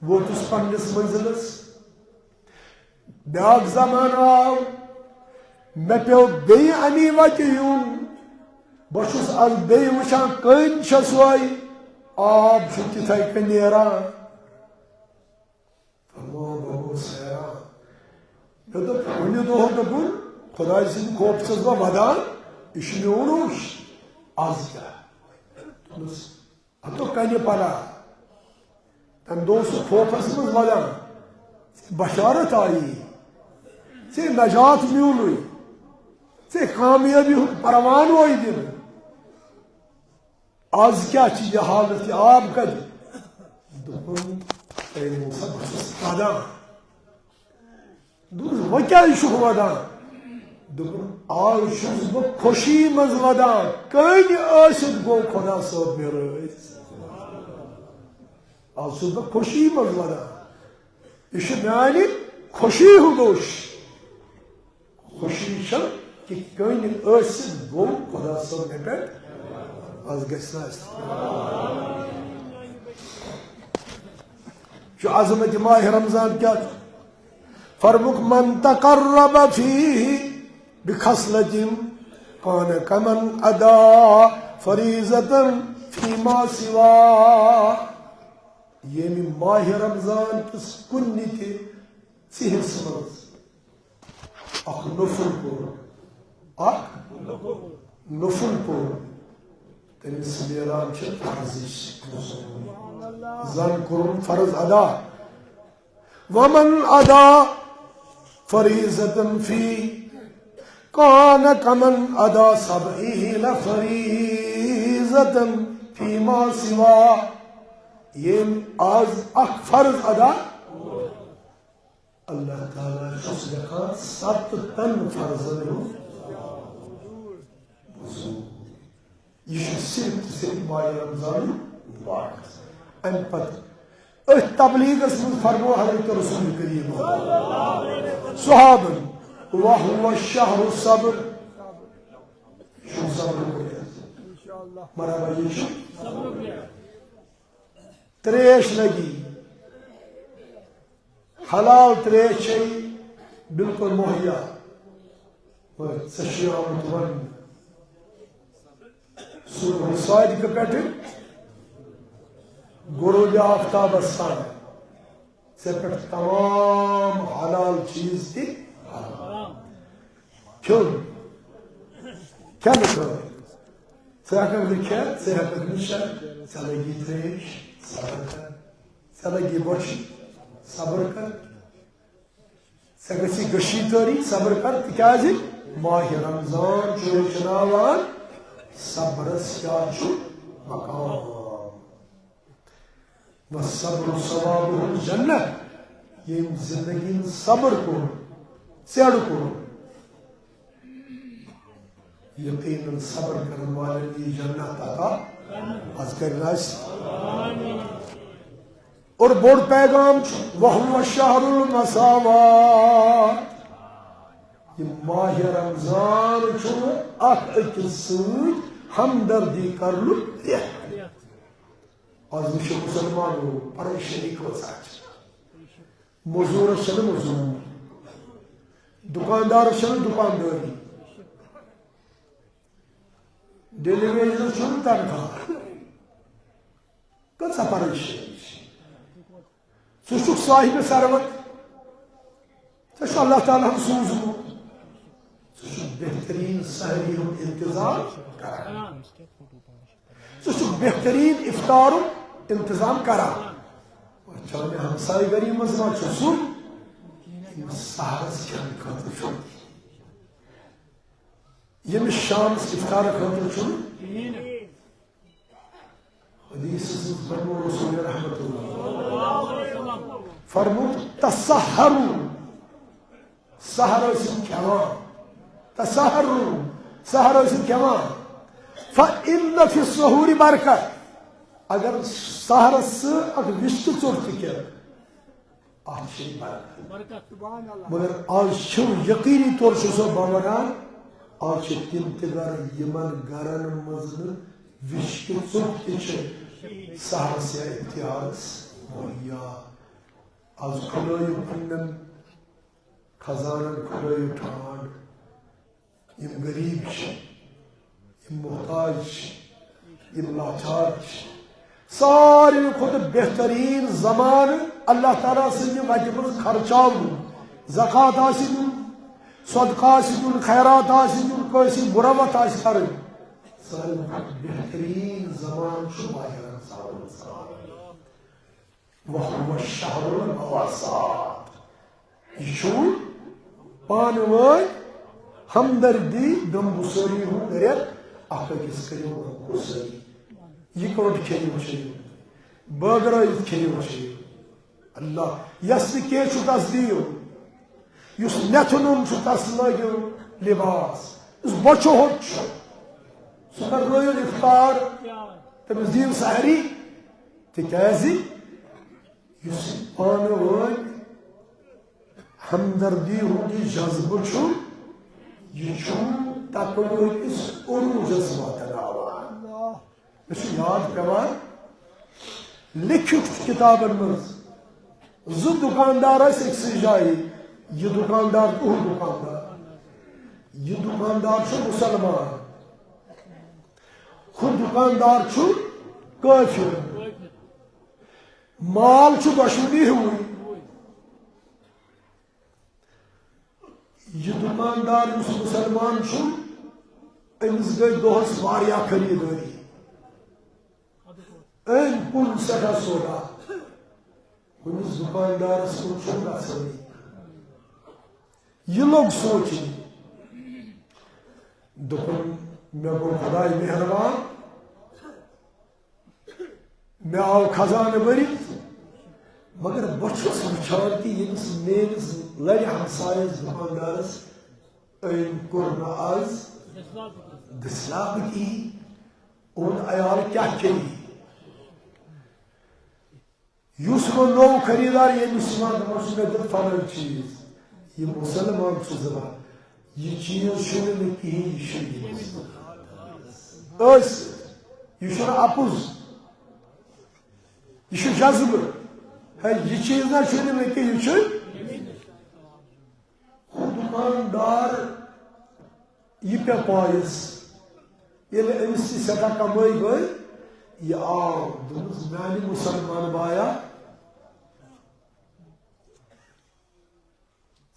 ووتُس پننِس منزلس۔ بیاکھ زمانہٕ آو، مےٚ پیوٚو بیٚیہِ امی وتہِ یُن۔ بہٕ چھُس از بیٚیہِ وٕچھان، کٔنۍ چھےٚ سۄے، آب چھُ تِتھے کٔنۍ نیران۔ فرموو، بہٕ گوس حیران۔ مےٚ دوٚپ، کُنہِ دۄہ دوٚپُن، خۄداے سٕنٛدِ خوفہٕ چھُس بہٕ ودان، یہِ چھُ میون ہوش۔ از کیٛاہ؟ دوٚپمَس، ہتو کنہِ پناہ۔ تَمہِ دۄہ اوس سُہ خوفس منٛز ودان۔ ژےٚ بشارت آیی، ژےٚ نجات میونُے، ژےٚ کامیٲبی ہُنٛد پروانہٕ آیہِ دِنہٕ۔ از کیٛاہ چھِ یہِ حالت، یہِ آب کتہِ؟ دوٚپُن، اے موسیٰ، بہٕ چھُس ودان۔ دوٚپُن، وۄنۍ کیٛازِ چھُکھ ودان؟ دوٚپُن، از چھُس بہٕ خوشی منٛز ودان، کٔنۍ ٲسِتھ گوٚو خۄدا صٲب مےٚ رٲضۍ۔ از چھُس بہٕ خوشی منٛز ودان۔ یہِ چھُ میانہِ خوشی ہُنٛد ہوش۔ خوشی چھےٚ کہِ کٔنۍ ٲسِتھ گوٚو خۄدا صٲب مےٚ پٮ۪ٹھ۔ از گژھِ نہٕ اَسہِ۔ چھُ عظمت ماہِ رمضان کیٛاہ چھُ؟ فرمُک، من تقرب فیہ بخصلة کان کمن ادا فریضة فیما سوا۔ ییٚمہِ ماہِ رمضان کِس کُنہِ تہِ ژِہِس منٛز اکھ نفل کوٚر، اکھ نفل کوٚر، تٔمِس میلان چھِ فرضٕچ۔ زن کوٚرُن فرض ادا۔ ومن ادا فریضة فی کان کمن ادا سبعین فریضة فیما سوا۔ ییٚمۍ از اکھ فرض ادا، اللہ تعالیٰ چھُس لیکھان ستتن فرضن ہُنٛد مزوٗر۔ یہِ چھُ صرف تہٕ صرف ماہِ رمضان مبارک۔ اَمہِ پتہٕ أتھۍ تبلیغس منٛز فرموو حضرت رسول کریم صحابن، وَهُوَ شَهْرُ الصَّبْرِ۔ چھُ صبر کٔرِتھ۔ مرحبا، یہِ چھُ تریش لگی، حلال تریش چھے بالکل مہیا۔ مگر ژےٚ چھُے آمُت وننہٕ، صبح صادقہٕ پٮ۪ٹھٕ غروب آفتابس تام ژےٚ پٮ۪ٹھ تمام حلال چیٖز تہِ حرام۔ کھیوٚن، کھٮ۪نہٕ خٲطرٕ۔ ژٕ ہٮ۪ککھ نہٕ کھٮ۪تھ، ژٕ ہٮ۪ککھ نہٕ چٮ۪تھ، ژےٚ لگی تریش، صبر کر۔ ژےٚ لگی بۄچھِ، صبر کر۔ ژےٚ گژھی غشی تٲری، صبر کر، تِکیازِ ماہِ رمضان چھُ ہیٚچھناوان صبرس کیٛاہ چھُ مقام۔ والصبر ثوابه الجنة۔ ییٚمۍ زندگی منٛز صبر کوٚر، ژیڑٕ کوٚر، یقیناً صبر کرن والٮ۪ن یی جنت عطا۔ از کرِ نہ اَسہِ۔ اور بوٚڑ پیغام چھُ، وَهُوَ شَهْرُ الْمَسَاوَاةِ۔ تہٕ ماہِ رمضان چھُنہٕ اکھ أکِس سۭتۍ ہمدردی کرنُک رٮ۪تھ۔ از وٕچھِو مسلمانو، پریشٲنی کۭژاہ چھِ۔ مزوٗرس چھنہٕ مزوٗر، دُکاندارس چھنہٕ دُکاندٲری، ڈیلی ویجرس چھنہٕ تنخواہ۔ کۭژاہ پریشٲنی چھِ۔ ژٕ چھُکھ صاحب ثروت، ژےٚ چھُ اللہ تعالیٰ ہن سوٗزمُت۔ ژٕ چھُکھ بہتریٖن سحری ہُنٛد انتظام کران، ژٕ چھُکھ بہتریٖن افطارُک انتظام کران۔ چانہِ ہمسایہِ گری منٛز ما چھُ سُہ، ییٚمِس سحرس کھٮ۪نہٕ خٲطرٕ چھُ، ییٚمِس شامس افطارٕ خٲطرٕ چھُ؟ حدیثس منٛز فرموو رسول رحمت اللہ، فرموو، "تسحروا"، سحر ٲسِو کھٮ۪وان، "تسحروا"، سحر ٲسِو کھٮ۪وان، "فإن في السحور برکت"، اگر سحرس سۭتۍ اکھ وِشکہٕ ژوٚٹ تہِ کھٮ۪کھ، اتھ چھِ برکت۔ مگر آز چھُ یقینی طور چھُ سو بہٕ ونان، آز چھِ تِم تہِ گرٕ یِمن گرن منٛز نہٕ وِشکہٕ ژوٚٹ تہِ چھِ سحرس یا افطارس مہیا۔ آز کھُلٲیِو پننٮ۪ن خزانن، کھُلٲیِو ٹھانڈ۔ یِم غریب چھِ، یِم محتاج چھِ، یِم لاچار چھِ، ساروی کھۄتہٕ بہتریٖن زمانہٕ اللہ تعالیٰ سٕنٛدِ وتہِ منٛز خرچاوُن، زکوٰۃ آسہِ دیُن، صدقہٕ آسہِ دیُن، خیرات آسہِ دیُن، کٲنٛسہِ مروت آسہِ کرٕنۍ، ساروی کھۄتہٕ بہتریٖن زمانہٕ چھُ ماہِ رمضان۔ وَهُوَ شَهْرُ الْمُوَاسَاةِ۔ یہِ چھُ پانہٕ وٲنۍ ہمدردی، غمگسٲری ہُنٛد رٮ۪تھ۔ اکھ أکِس کٔرِو غمگسٲری۔ یہِ کوٚت کھیٚیِو چیٚیِو، بٲگرٲوِتھ کھیٚیِو چیٚیِو۔ اللہ یَس نہٕ کینٛہہ چھُ، تَس دِیِو۔ یُس نٮ۪تھٕ نوٚن چھُ، تَس لٲگِو لباس۔ یُس بۄچھِ ہوٚت چھُ، سُہ کرنٲیِو افطار، تٔمِس دِیِو سحری۔ تِکیٛازِ یُس پانہٕ وٲنۍ ہمدردی ہُنٛد یہِ جذبہٕ چھُ، یہِ چھُ تقوی کِس عروٗجس واتناوان۔ مےٚ چھُ یاد پٮ۪وان، لیکھِتھ چھُ کِتابن منٛز، زٕ دُکاندار ٲسۍ أکسٕے جایہِ، یہِ دُکاندار تہٕ ہُہ دُکاندار۔ یہِ دُکاندار چھُ مُسلمان، ہُہ دُکاندار چھُ کٲفِر۔ مال چھُ دۄشوٕنی ہیوٗوٕے۔ یہِ دُکاندار یُس مُسلمان چھُ، أمِس گٔے دۄہَس واریاہ خریٖدٲری۔ أمۍ کُن سٮ۪ٹھاہ سودا۔ ہُمِس دُکاندارَس کُن چھُنہٕ گژھٲنی۔ یہِ لوٚگ سونٛچنہِ۔ دوٚپُن، "مےٚ گوٚو خۄداے مہربان، مےٚ آو خزانہٕ بٔرِتھ، مگر بہٕ چھُس وٕچھان کہِ ییٚمِس میٲنِس لرِ ہمسایَس دُکاندارَس أمۍ کوٚر نہٕ آز دٔسلابہٕ کِہیٖنۍ، اوٚن عیال کیٛاہ کھیٚیہِ؟" یُس وۄنۍ نوٚو خریٖدار ییٚمِس چھِ یِوان، دَپان چھُ، "مےٚ دیُت فلٲنۍ چیٖز"، یہِ مُسلمان چھُ دَپان، "یہِ چیٖز چھُنہٕ مےٚ کِہیٖنۍ، یہِ چھُ ییٚمِس ٲسِتھ، یہِ چھُنہٕ اَپُز، یہِ چھُ جذبہٕ، ہے، یہِ چیٖز نہ چھُنہٕ مےٚ کِہیٖنۍ، یہِ چھُ۔" ہُہ دُکاندار، یہِ پیٚو پایَس۔ ییٚلہِ أمِس یہِ سٮ۪ٹھاہ کمٲے گٔے، یہِ آو، دوٚپمَس، "میٛانہِ مُسلمان بایا،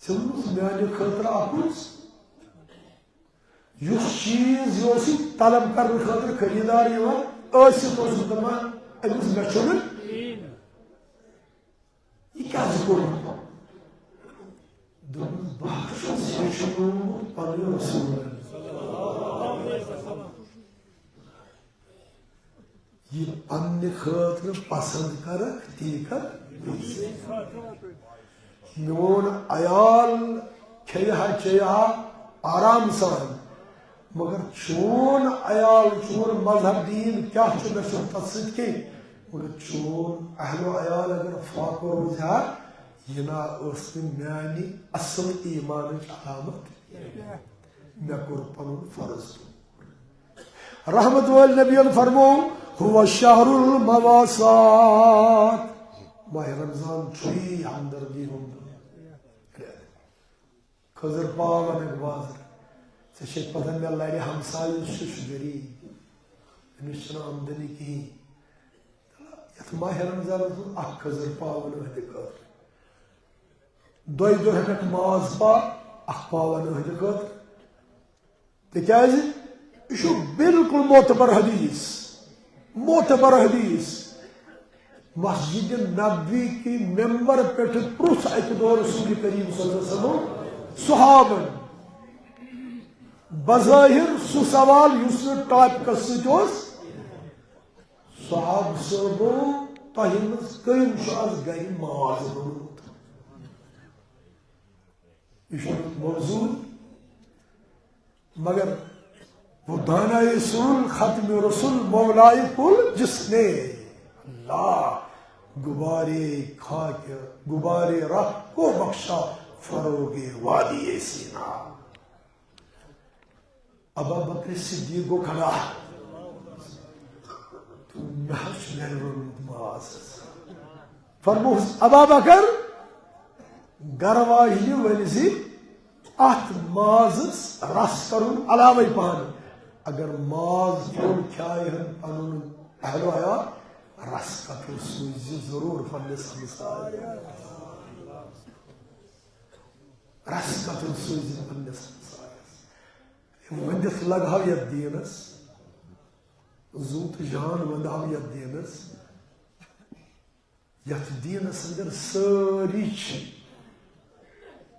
ژےٚ ووٚنُتھ میٛانہِ خٲطرٕ اَپُز؟" یُس چیٖز یہِ اوس یہِ طلب کرنہٕ خٲطرٕ خریٖدار یِوان، ٲسِتھ اوسُس دَپان، أمِس مےٚ چھُنہٕ۔ یہِ کیٛازِ کوٚرُتھ؟ دوٚپمَس، "بہٕ حظ چھُس ہیٚچھنومُت پنٕنۍ رسوٗلن۔ یہِ پننہِ خٲطرٕ پسنٛد کرکھ، تی کر بیٚیہِ سۭتۍ۔ میون عیال کھیٚیہِ ہا، چیٚیہِ ہا آرام سان، مگر چون عیال، چون مذہب دین کیٛاہ چھُ، مےٚ چھُنہٕ تَتھ سۭتۍ کینٛہہ، مگر چون اہل و عیال اگر فاقہٕ روزِ ہا، یہِ نا ٲس نہٕ میانہِ اصل ایمانٕچ علامت مےٚ کوٚر پنُن فرض پوٗرٕ۔ رحمت وٲلۍ نبیَن فرموو، "هو شهر المواساة"، ماہِ رمضان چھُ یی ہمدردی ہُنٛد۔ خضر پاو انکھ بازر، ژےٚ چھے پتہ مےٚ لرِ ہمسایہِ یُس چھُ، سُہ چھُ غریٖب، أمِس چھَنہٕ آمدنی کِہیٖنۍ۔ یَتھ ماہِ رمضانَس منٛز اکھ خضر پاو اَنو أہنٛدِ خٲطرٕ۔ دۄیہِ دۄہہِ ہٮ۪کھ ماز پا، اکھ پاو اَنو أہنٛدِ خٲطرٕ۔ تِکیٛازِ یہِ چھُ بالکل معتبر حدیث، معتبر حدیث۔ مسجد نبوی کہِ ممبر پٮ۪ٹھٕ پرُژھ اَکہِ دۄہ رسول کریم صلی اللہ علیہ وسلم صحابن بظاہر سُہ سوال یُس نہٕ ٹاپکس سۭتۍ اوس۔ صحابہٕ صٲبو، تۄہہِ منٛز کٔمۍ چھُ از گرِ ماز روٚنمُت؟ یہِ چھُ موضوع۔ مگر وہ دانائے رسول، ختم رسول، مولائے کل جس نے، اللہ، غبارے خاک، غبارے راہ کو بخشا فروغ وادی سینا۔ ابا بکر صدیق گوٚو کھڑا۔ تہٕ مےٚ حظ چھُ گرِ روٚنمُت ماز۔ فرموہُس، ابا بکر، گرٕ واجنہِ ؤنۍ زِ اتھ مازس رس کرُن علاوے پہن۔ اگر ماز کھیوٚن کھیایہِ ہن پنُن اہل و عیال، رس قطرٕ سوٗزِ ضروٗر پننِس ہمسایس۔ رس قطرٕ سوٗزِ پننِس ہمسایس۔ ؤنِتھ لگہو یتھ دیٖنس، زُو تہٕ جان ونٛدہو یتھ دیٖنس۔ یتھ دیٖنس اندر سٲری چھِ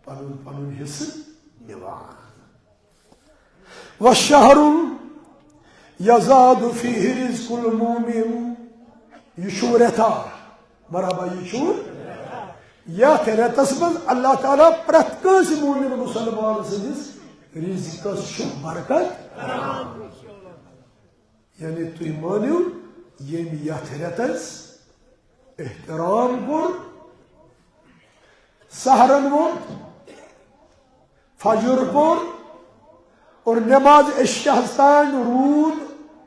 پنُن پنُن حصہٕ نِوان۔ وشہر یزاد فیہ رزق المؤمن، یہِ چھُ رٮ۪تھا، مرحبا، یہِ چھُ یتھ رٮ۪تس منٛز اللہ تعالیٰ پرٛٮ۪تھ کٲنٛسہِ مومن مسلمان سٕنٛدِس رزقس چھُ برکت۔ یعنی تُہۍ مٲنِو، ییٚمۍ یتھ رٮ۪تس احترام کوٚر، سحرن ووٚتھ، فجر پوٚر اور نماز عشاء ہس تام روٗد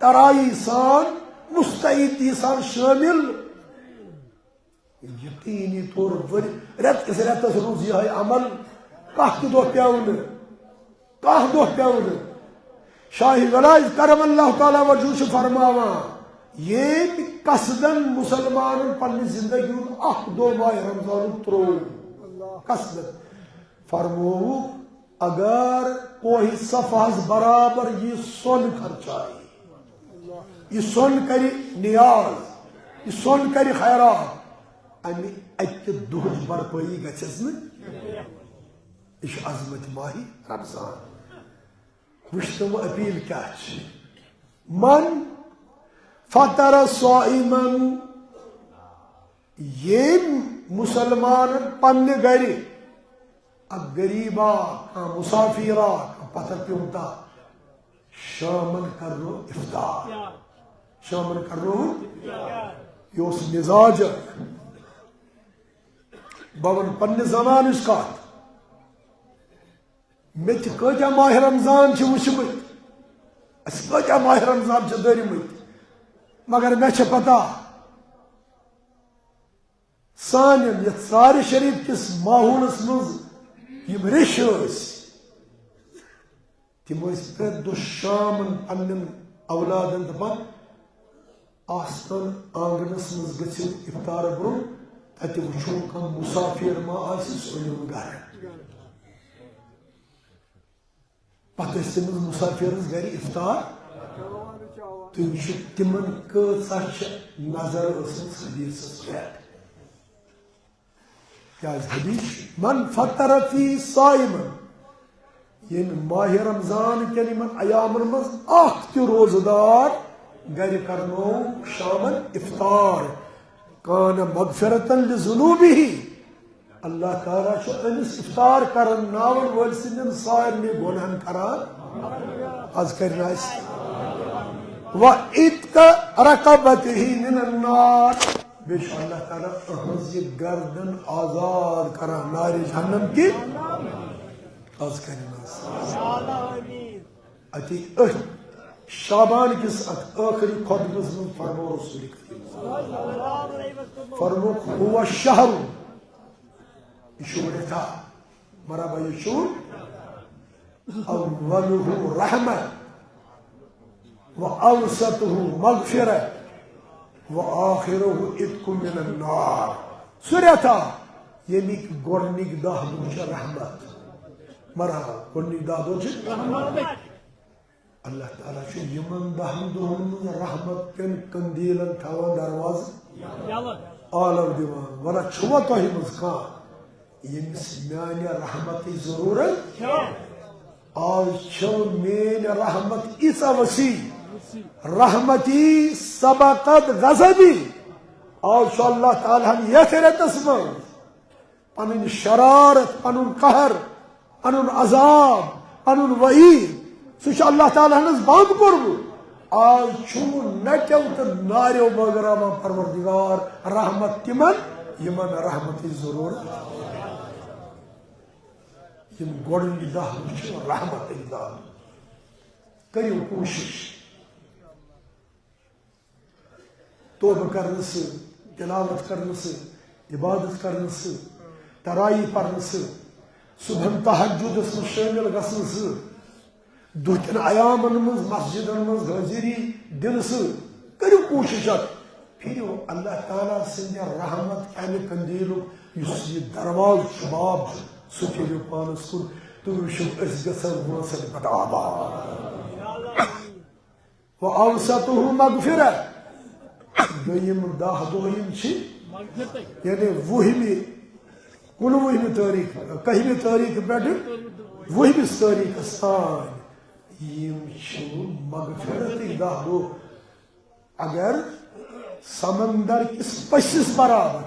ترائی سان، مستعدی سان شٲمِل۔ یقینی طور ؤرۍ رٮ۪تہٕ کِس رٮ۪تس روٗز یِہوٚے عمل، کانٛہہ تہِ دۄہ پیوٚو نہٕ، کانٛہہ دۄہ پیوٚو نہٕ۔ شاہ ولایت کرم اللہ تعالیٰ وجہہ چھُ فرماوان، ییٚمۍ قصدن مسلمانن پننہِ زندگی ہُنٛد اکھ دۄہ ماہِ رمضانُک ترٛوو، قصدن فرمووُکھ، اگر کوہ صفاہس برابر یہِ سۄن خرچایہِ، یہِ سۄن کرِ نیاز، یہِ سۄن کرِ خیرات، امہِ اکہِ دۄہٕچ بھرپٲیی گژھٮ۪س نہٕ۔ یہِ چھُ عظمت ماہِ رمضان۔ وٕچھ تِم اپیل کیٛاہ چھِ۔ من فطر صائمن، ییٚمۍ مسلمانن پننہِ گرِ اکھ غریبا، کانٛہہ مسافرا، کانٛہہ پتھر پیوٚمتا، شامن کرنو افطار۔ شامن کرنو، یہِ اوس مزاج اکھ۔ بہٕ ونہٕ پننہِ زمانٕچ کتھ۔ مےٚ تہِ کٲتیٛاہ ماہِ رمضان چھِ وٕچھمٕتۍ، اَسہِ کٲتیٛاہ ماہِ رمضان چھِ دٔرۍمٕتۍ، مگر مےٚ چھےٚ پتہ، سانٮ۪ن یَتھ ژارِ شریف کِس ماحولس منٛز یِم ریٚش ٲسۍ، تِم ٲسۍ پرٛٮ۪تھ دۄہ شامن پننٮ۪ن اولادن دپان، آستان آنگنس منٛز گٔژھِو افطار برونٛہہ، تتہِ وٕچھو کانٛہہ مسافر ما آسہِ، سُہ أنِو گرٕ۔ پتہٕ ٲسۍ تٔمِس مسافرس گرِ افطار۔ تُہۍ وٕچھِو، تِمن کۭژاہ چھِ نظر ٲسمٕژ حدیثس پٮ۪ٹھ۔ کیازِ حدیث چھُ، "من فطر فی صائمن"، ییٚمۍ ماہِ رمضان کٮ۪ن یِمن ایامن منٛز اکھ تہِ روزٕ دار گرِ کرنوو شامن افطار، کان مغفرتن لذنوبہ، اللہ تعالیٰ چھُ أمِس افطار کرن ناون وٲلۍ سٕنٛدٮ۪ن سارنٕے گۄناہن کران۔ از کرِ نہٕ اَسہِ۔ و عتق رقبتہ من النار۔ بیٚیہِ چھُ اللہ تعالیٰ أہنٛز یہِ گردن آزاد کران نارِ جہنم کہِ۔ از کرن از۔ اتی أتھۍ شعبان کس اتھ ٲخری خطبس منٛز فرمو رسول کریم۔ فرموک، "هو شهر"، یہ چھُ رٮ۪تھا، مرحبا، یہ چھُ، "اوله رحمة، وأوسطه مغفرة، وآخره عتق من النار"۔ سُہ رٮ۪تھا، ییٚمِکۍ گۄڈٕنِکۍ دَہ دۄہ چھِ رحمت۔ مرحبا، گۄڈٕنِکۍ دَہ دۄہ چھِ رحمت۔ اللہ تعالیٰ چھُ یِمن دَہن دۄہن منٛز رحمت کٮ۪ن قندیلن تھاوان دروازٕ یَلہٕ۔ آلو دِوان۔ وَلہٕ چھُوا تۄہہِ منٛز کانٛہہ، ییٚمِس میانہِ رحمتٕچ ضروٗرت؟ آز چھو میٲنۍ رحمت ییٖژاہ وسیع، رحمتی سبقت غضبی۔ آز چھُ اللہ تعالیٰ ہن یتھ رٮ۪تس منٛز پنٕنۍ شرارت، پنُن قہر، پنُن عذاب، پنُن وعید، سُہ چھُ اللہ تعالیٰ ہن بند کوٚرمُت۔ آز چھُ نٹیو تہٕ ناریو بٲگراوان پروردگار رحمت تِمن، یِمن رحمتٕچ ضروٗرت۔ یِم گۄڈٕنِکۍ دَہ دۄہ چھِ رحمتٕکۍ دَہ دۄہ۔ کٔرِو کوٗشِش توبہٕ کرنہٕ سۭتۍ، تلاوت کرنہٕ سۭتۍ، عبادت کرنہٕ سۭتۍ، تراویح پرنہٕ سۭتۍ، صبحن تہجدس منٛز شٲمِل گژھنہٕ سۭتۍ، دۄہ کٮ۪ن ایامن منٛز مسجدن منٛز حٲضری دِنہٕ سۭتۍ۔ کٔرِو کوٗشِش اکھ، پھِرِو اللہ تعالیٰ سٕنٛدِ رحمت کہِ اَمہِ قندیلُک یُس یہِ دروازٕ چھُ، باب چھُ، سُہ پھِرِو پانس کُن۔ تُہۍ وٕچھِو، أسۍ گژھن وٲنٛسن پٮ۪ٹھ آباد۔ وأوسطه مغفرة۔ دوٚیِم دَہ دۄہ یِم چھِ، یعنی وُہمہِ، کُنوُہمہِ تٲریٖخ، کٔہمہِ تٲریٖخ پٮ۪ٹھٕ وُہمِس تٲریٖخس تام، یِم چھِ مغفرتٕکۍ دَہ دۄہ۔ اگر سمندر کِس پٔسِس برابر،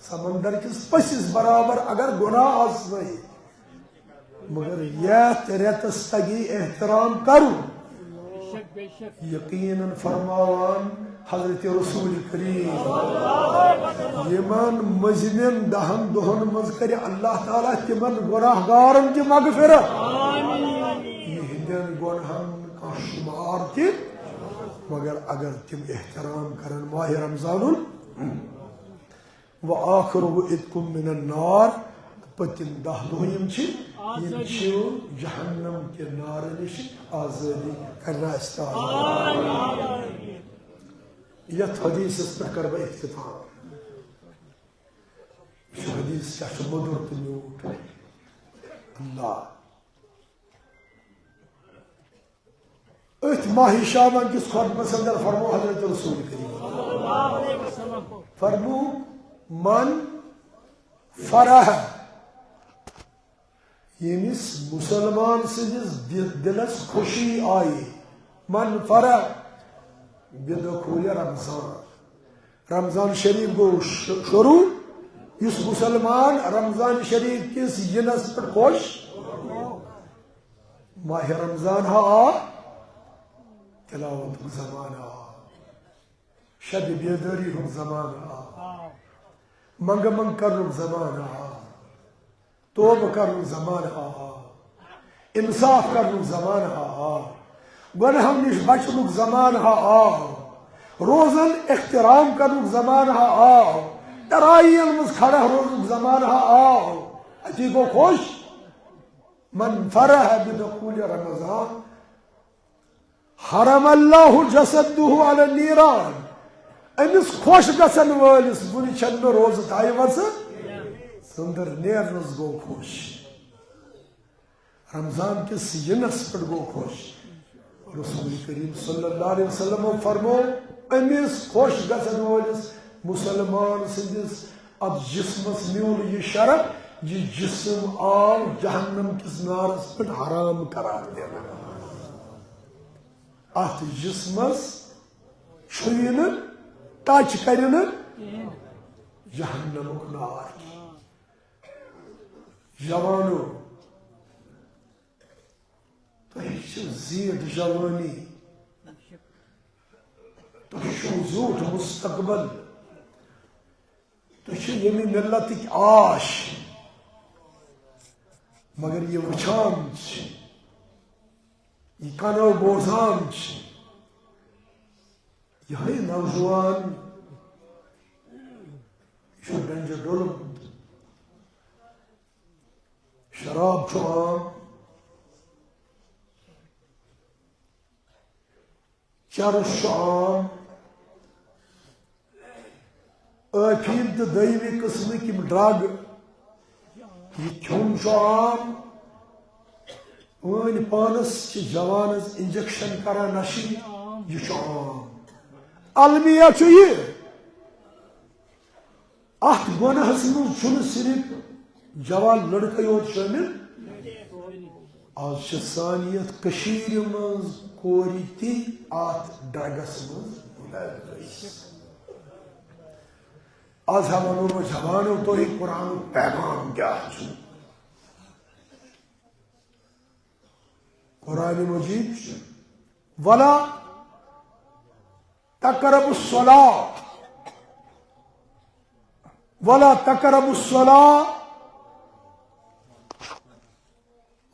سمندر کِس پٔسِس برابر اگر گۄناہ آسنَے، مگر یتھ رٮ۪تس تگی احترام کرُن۔ یقیناً فرماوان حضرت رسول کریم، یِمن مٔنٛزمٮ۪ن دَہن دۄہن منٛز کرِ اللہ تعالیٰ تِمن گۄناہ گارن تہِ مغفرت۔ یِہنٛدٮ۪ن گۄناہن کانٛہہ شمار تہِ، مگر اگر تِم احترام کرن ماہِ رمضانُن، وآخره عتق من النار، تہٕ پٔتِم دَہ دۄہ یِم چھِ، یِم چھِ جہنم کہِ نارٕ نِش آزٲدی کرنہٕ اَسہِ تازٕ۔ یتھ حدیثس پٮ۪ٹھ کرٕ بہٕ اختتام۔ یہِ چھُ حدیث کیٛاہ چھُ مٔدُر تہٕ میوٗٹھ۔ اللہ۔ أتھۍ ماہِ شعبان کِس خطبس اندر فرمو حضرت رسول کریم، فرمو، "من فرح"، ییٚمِس مسلمان سٕنٛدِس دِ-، دِلس خوشی آیہِ، "من فرح بدخول رمضان"، رمضان شریف گوٚو ش-، شروع، یُس مسلمان رمضان شریف کِس یِنس پٮ۪ٹھ خوش، ماہِ رمضان ہا آو، تلاوتُک زمانہٕ آو، شبِ بیدٲری ہُنٛد زمانہٕ آو، منٛگہٕ منٛگ کرنُک زمانہٕ آو، توبہٕ کرنُک زمانہٕ ہا آو، انصاف کرنُک زمانہٕ ہا آو، گۄناہو نِش بچنُک زمانہٕ ہا آو، روزن احترام کرنُک زمانہٕ ہا آو، تراویحن منٛز کھڑا روزنُک زمانہٕ ہا آو۔ اتی گوٚو خوش۔ من فرح بدخول رمضان حرم اللہ جسده علی النیران۔ أمِس خۄش گژھن وٲلِس، وُنہِ چھَنہٕ روزٕ تھایہِ وَژٕ، ژٔنٛدٕر نیرنَس گوٚو خۄش۔ رمضان کِس یِنَس پٮ۪ٹھ گوٚو خۄش۔ رسول کریم صلی اللہ علیہ وسلم فرمو، أمِس خۄش گژھن وٲلِس مسلمان سٕنٛدِس اتھ جسمس میوٗل یہِ شرف، یہِ جسم آو جہنم کِس نارس پٮ۪ٹھ حرام قرار دِنہٕ۔ اتھ جسمس چھُیہِ نہٕ، ٹچ کرِ نہٕ جہنمُک نار کینٛہہ۔ جوانو، تۄہہِ چھِ زیٖٹھ جوٲنی، تۄہہِ چھُو زیوٗٹھ مستقبل، تُہۍ چھِو ییٚمہِ مِلتٕکۍ آش۔ مگر یہِ وٕچھان چھِ، یہِ کَنو بوزان چھِ، یِہوٚے نوجوان، یہِ چھُ ڈنجہِ ڈوٚلمُت۔ شراب چھُ عام، چرس چھُ عام، ٲفیٖن تہٕ دوٚیمہِ قٕسمٕکۍ یِم ڈرگ، یہِ کھیوٚن چھُ عام۔ وٲنۍ پانس چھِ جوانس انجیکشن کران نشہِ، یہِ چھُ عام۔ المیہ چھُ یہِ۔ اتھ گۄناہس منٛز چھُنہٕ صرف جوان لڑکے یوت شٲمِل۔ از چھِ سانہِ یتھ کٔشیٖرِ منٛز کورِ تہِ اتھ ڈرگس منٛز مُلوث۔ از ہا ونو بہٕ جوانو تۄہہِ قرآنُک پیغام کیٛاہ چھُ۔ قرآن مجید چھُ، ولا تقربوا الصلاة، ولا تقربوا الصلاة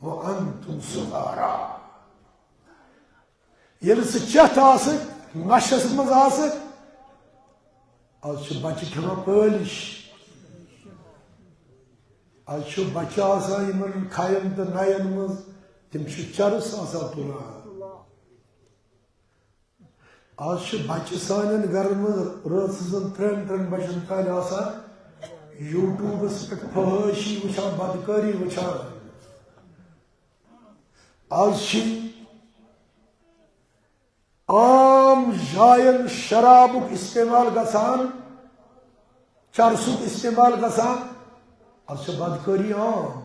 وأنتم سكارى۔ ییٚلہِ ژٕ چٮ۪تھ آسکھ، نشس منٛز آسکھ، از چھِ بچہِ کھٮ۪وان پٲلِش، از چھُ بچہِ آسان یِمن کھاین تہٕ نین منٛز، تِم چھِ چرس آسان تُلان۔ از چھِ بچہِ سانٮ۪ن گرن منٛز رٲژ سٕنٛزن ترٛٮ۪ن، ترٛٮ۪ن بجن تام آسان YouTubeس پٮ۪ٹھ فحٲشی وٕچھان، بدکٲری وٕچھان۔ از چھِ عام جاین شرابُک استعمال گژھان، چرسُک استعمال گژھان، از چھِ بدکٲری عام۔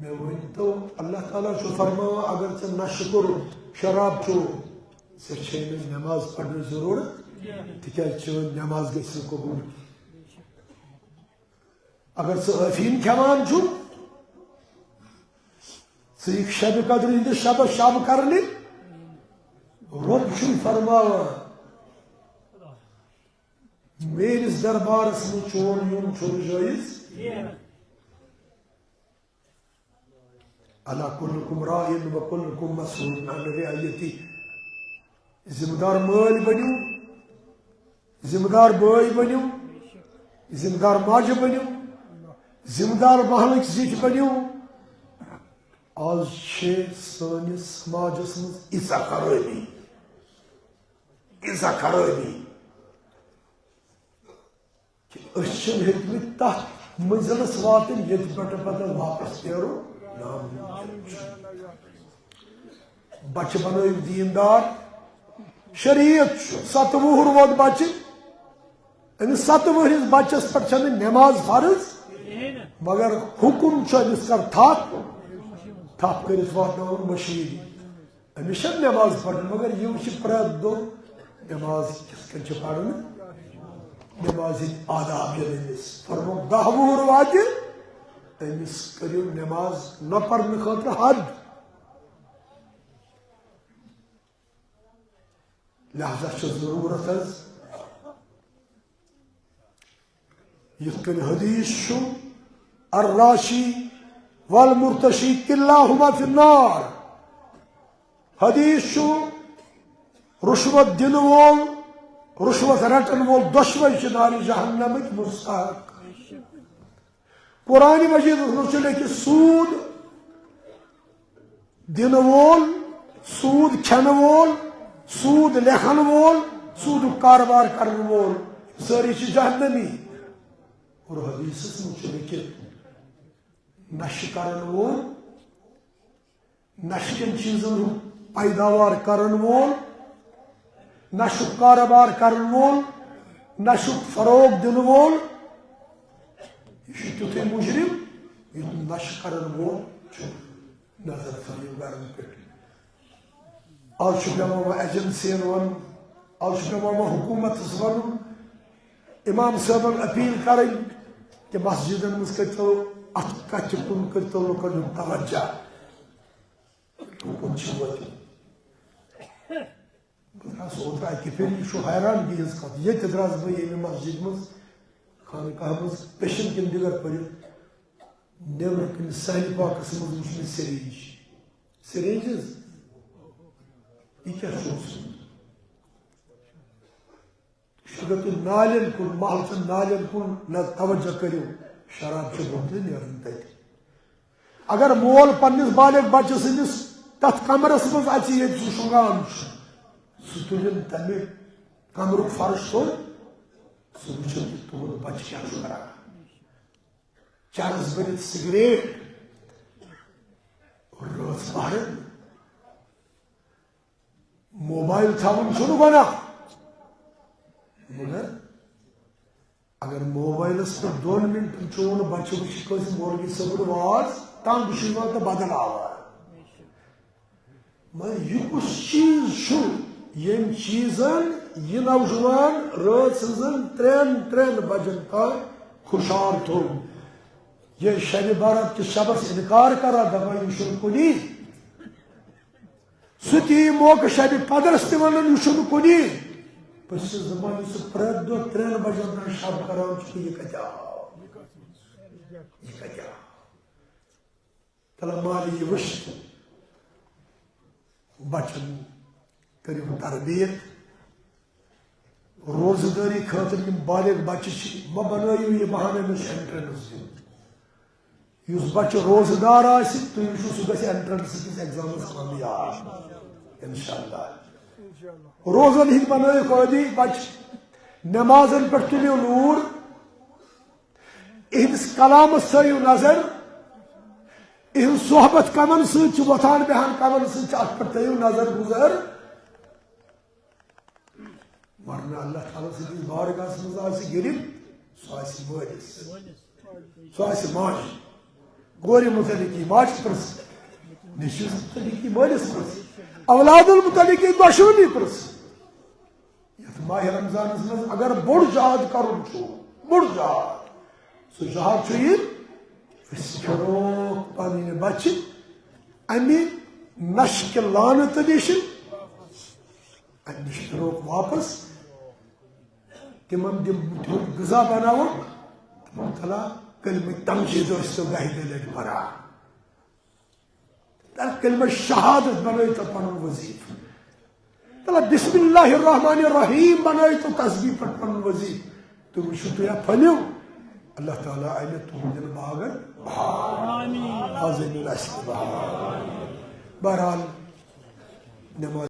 مےٚ ؤنۍ تو، اللہ تعالیٰ چھُ فرماوان، اگر ژےٚ نشہٕ کوٚرُتھ، شراب چوٚو، ژےٚ چھے نہٕ نماز پرنٕچ ضروٗرت، تِکیازِ چٲنۍ نماز گژھِ نہٕ قبوٗل کینٛہہ۔ اگر ژٕ ٲفیٖن کھٮ۪وان چھُکھ، ژٕ یِکھ شبِ قدرِ ہٕنٛدِس شبس شب کرنہِ، رۄب چھُے فرماوان، میٲنِس دربارس منٛز چون یُن چھُنہٕ جٲیز۔ الا کلکم راعٍ و کلکم مسئول عن رعیتہ۔ ذمہ دار مٲلۍ بٔنِو، ذمہ دار بٲے بٔنِو، ذمہ دار ماجہِ بٔنِو، ذمہ دار محلٕکۍ زِٹھۍ بٔنِو۔ از چھِ سٲنِس سماجس منٛز ییٖژاہ خرٲبی، ییٖژاہ خرٲبی۔ کہِ أسۍ چھِنہٕ ہیٚکمٕتۍ تَتھ منزلَس واتٕنۍ، ییٚتہِ پٮ۪ٹھ پَتہٕ واپَس پھیرُن نامُمکِن چھُ۔ بَچہٕ بَنٲیِو دیٖندار۔ شریعت چھُ سَتہٕ وُہُر ووت بَچہٕ، أمِس سَتہٕ وُہرِس بَچَس پٮ۪ٹھ چھَنہٕ نٮ۪ماز فرض، مگر حُکُم چھُ أمِس کر تھپھ، تھپھ کٔرِتھ واتناوُن مٔشیٖدِ۔ أمِس چھےٚ نٮ۪ماز پرٕنۍ، مگر یِم چھِ پرٛٮ۪تھ دۄہ نٮ۪ماز کِتھ کٔنۍ چھِ پرٕنۍ، نٮ۪مازِ ہٕنٛدۍ آداب ییٚلہِ أمِس فرموو، دَہ وُہُر واتہِ، أمِس کٔرِو نٮ۪ماز نہ پرنہٕ خٲطرٕ حد۔ لہذا چھِ ضروٗرت حظ، یِتھ کٔنۍ حدیث چھُ، الراشی والمرتشی کلاہما فی النار۔ حدیث چھُ، رُشوت دِنہٕ وول، رُشوت رَٹَن وول، دۄشوَے چھِ نارِ جہنمٕکۍ مستحق۔ قرآن مجیدَس منٛز چھُ لیکھِتھ، سوٗد دِنہٕ وول، سوٗد کھٮ۪نہٕ وول، سوٗد لیکھن وول، سوٗدُک کاربار کرن وول، سٲری چھِ جہنمی۔ اور حدیثس منٛز چھُ لیکھِتھ، نشہٕ کرن وول، نشہٕ کٮ۪ن چیٖزن ہُنٛد پیداوار کرن وول، نشُک کاربار کرن وول، نشُک فروغ دِنہٕ وول، یہِ چھُ تیُتھُے مُجرِم، یُتھ نشہٕ کرن وول چھُ۔ نظر تھٲیِو گرن پٮ۪ٹھ۔ از چھُ پٮ۪وان وۄنۍ ایجنسین ونُن، از چھُ پٮ۪وان وۄنۍ حکوٗمتس ونُن، امام صٲبن اپیل کرٕنۍ کہِ مسجدن منٛز کٔرۍتو اتھ کتھِ کُن، کٔرۍتو لُکن ہُنٛد توجہ۔ لُکن چھُ وۄنۍ بہٕ درٛاس اوترٕ اَکہِ پھِرِ، یہِ چھُ حیرانگی ہٕنٛز کَتھ۔ ییٚتہِ درٛاس بہٕ ییٚمہِ مسجد منٛز، خانقاہ منٛز، پیشن کِنۍ دِگر پٔرِتھ۔ نیبرٕ کنہِ سانہِ پاکس منٛز وٕچھ مےٚ سرینج۔ سرینج حظ؟ یہِ کیٛاہ چھُ اوسمُت؟ اگر تُہۍ نالٮ۪ن کُن، محلہٕ چٮ۪ن نالٮ۪ن کُن نہ توجہ کٔرِو، شراب چھِ بوتلہِ نیران تتہِ۔ اگر مول پننِس بالغ بچہٕ سٕنٛدِس تتھ کمرس منٛز اژِ، ییٚتہِ سُہ شۄنٛگان چھُ، سُہ تُلِن تمہِ کمرُک فرش سیوٚد، سُہ وٕچھِن کہِ تُہُنٛد بچہٕ کیٛاہ چھُ کران۔ چرس بٔرِتھ سگریٹ، رٲژ پہرن موبایل تھاوُن چھُنہٕ گۄناہ، مگر اگر موبایلس پٮ۪ٹھ دۄن منٹن چون بچہٕ وٕچھِ کٲنٛسہِ مولوی صٲبُن واز، تنگ چھُ یِوان تہٕ بدل آواز۔ مگر یہِ کُس چیٖز چھُ، ییٚمۍ چیٖزن یہِ نوجوان رٲژ ہٕنٛزن ترٛٮ۪ن، ترٛٮ۪ن بجن تام خۄشحال تھوٚو؟ یہِ شبِ برات کِس شبس انکار کران، دپان، یہِ چھُنہٕ کُنی۔ سُہ تہِ یی موقعہٕ شبِ قدرس تہِ ونان، یہِ چھُنہٕ کُنی۔ بہٕ چھُس دپان، یُس سُہ پرٛٮ۪تھ دۄہ ترٛٮ۪ن بجن تام شب کران چھُ، یہِ کتہِ آو؟ یہِ کتہِ آو؟ تلہ مالہِ یہِ وٕچھِتھ بچن کٔرِو تربیت۔ روزٕ دٲری خٲطرٕ یِم بالغ بچہٕ چھِ، مہ بنٲیِو یہِ بہانہٕ أمِس انٹرنس دیُن۔ یُس بچہٕ روزٕ دار آسہِ، تُہۍ وٕچھِو سُہ گژھِ انٹرنس کِس ایگزامس کامیاب۔ انشاءاللہ۔ روزن ہٕنٛدۍ بنٲیِو قٲدی بچہٕ، نمازن پٮ۪ٹھ تُلِو نوٗر، اِہِنٛدِس کلامس تھٲیِو نظر، اِہِنٛز صحبت کمن سۭتۍ چھِ وۄتھان بیہان، کمن سۭتۍ چھِ، اتھ پٮ۪ٹھ تھٲیِو نظر گُزر۔ ورنہ اللہ تعالیٰ سٕنٛدِس بارگاہس منٛز آسہِ غریب، سُہ آسہِ مٲلِس، سُہ آسہِ ماجہِ۔ کورِ متعلق یی ماجہِ پرٛژھ، نیٚچوِس متعلق یی مٲلِس پرٛژھ، اولادن متعلق یی دۄشوٕنی پرٛژھ۔ یتھ ماہِ رمضانس منٛز اگر بوٚڑ جہاد کرُن چھُ، بوٚڑ جہاد، سُہ جہاد چھُ یہِ، أسۍ پھِروکھ پنٕنۍ بچہِ امہِ نشہِ کہِ لعنتہٕ نِش، امہِ نِش پھِروکھ واپس، تِمن دِم تیُتھ غذا بناوُن، تِمن تھلا کلمہٕ تمجید ٲسۍ تو دہہِ دۄہہِ لٹہِ پران۔ تہٕ کلمہ شہادت بنٲیتو پنُن وظیفہٕ۔ تہٕ بسم اللہ الرحمن الرحیم بنٲیتو تسبیح پٮ۪ٹھ پنُن وظیفہٕ۔ تُہۍ وٕچھِو، تُہۍ ہا پھٔلِو، اللہ تعالیٰ انہِ تُہنٛدٮ۪ن باغن بہار۔ آمین۔ آز أنِن اَسہِ تہِ بہار۔ بہرحال، نماز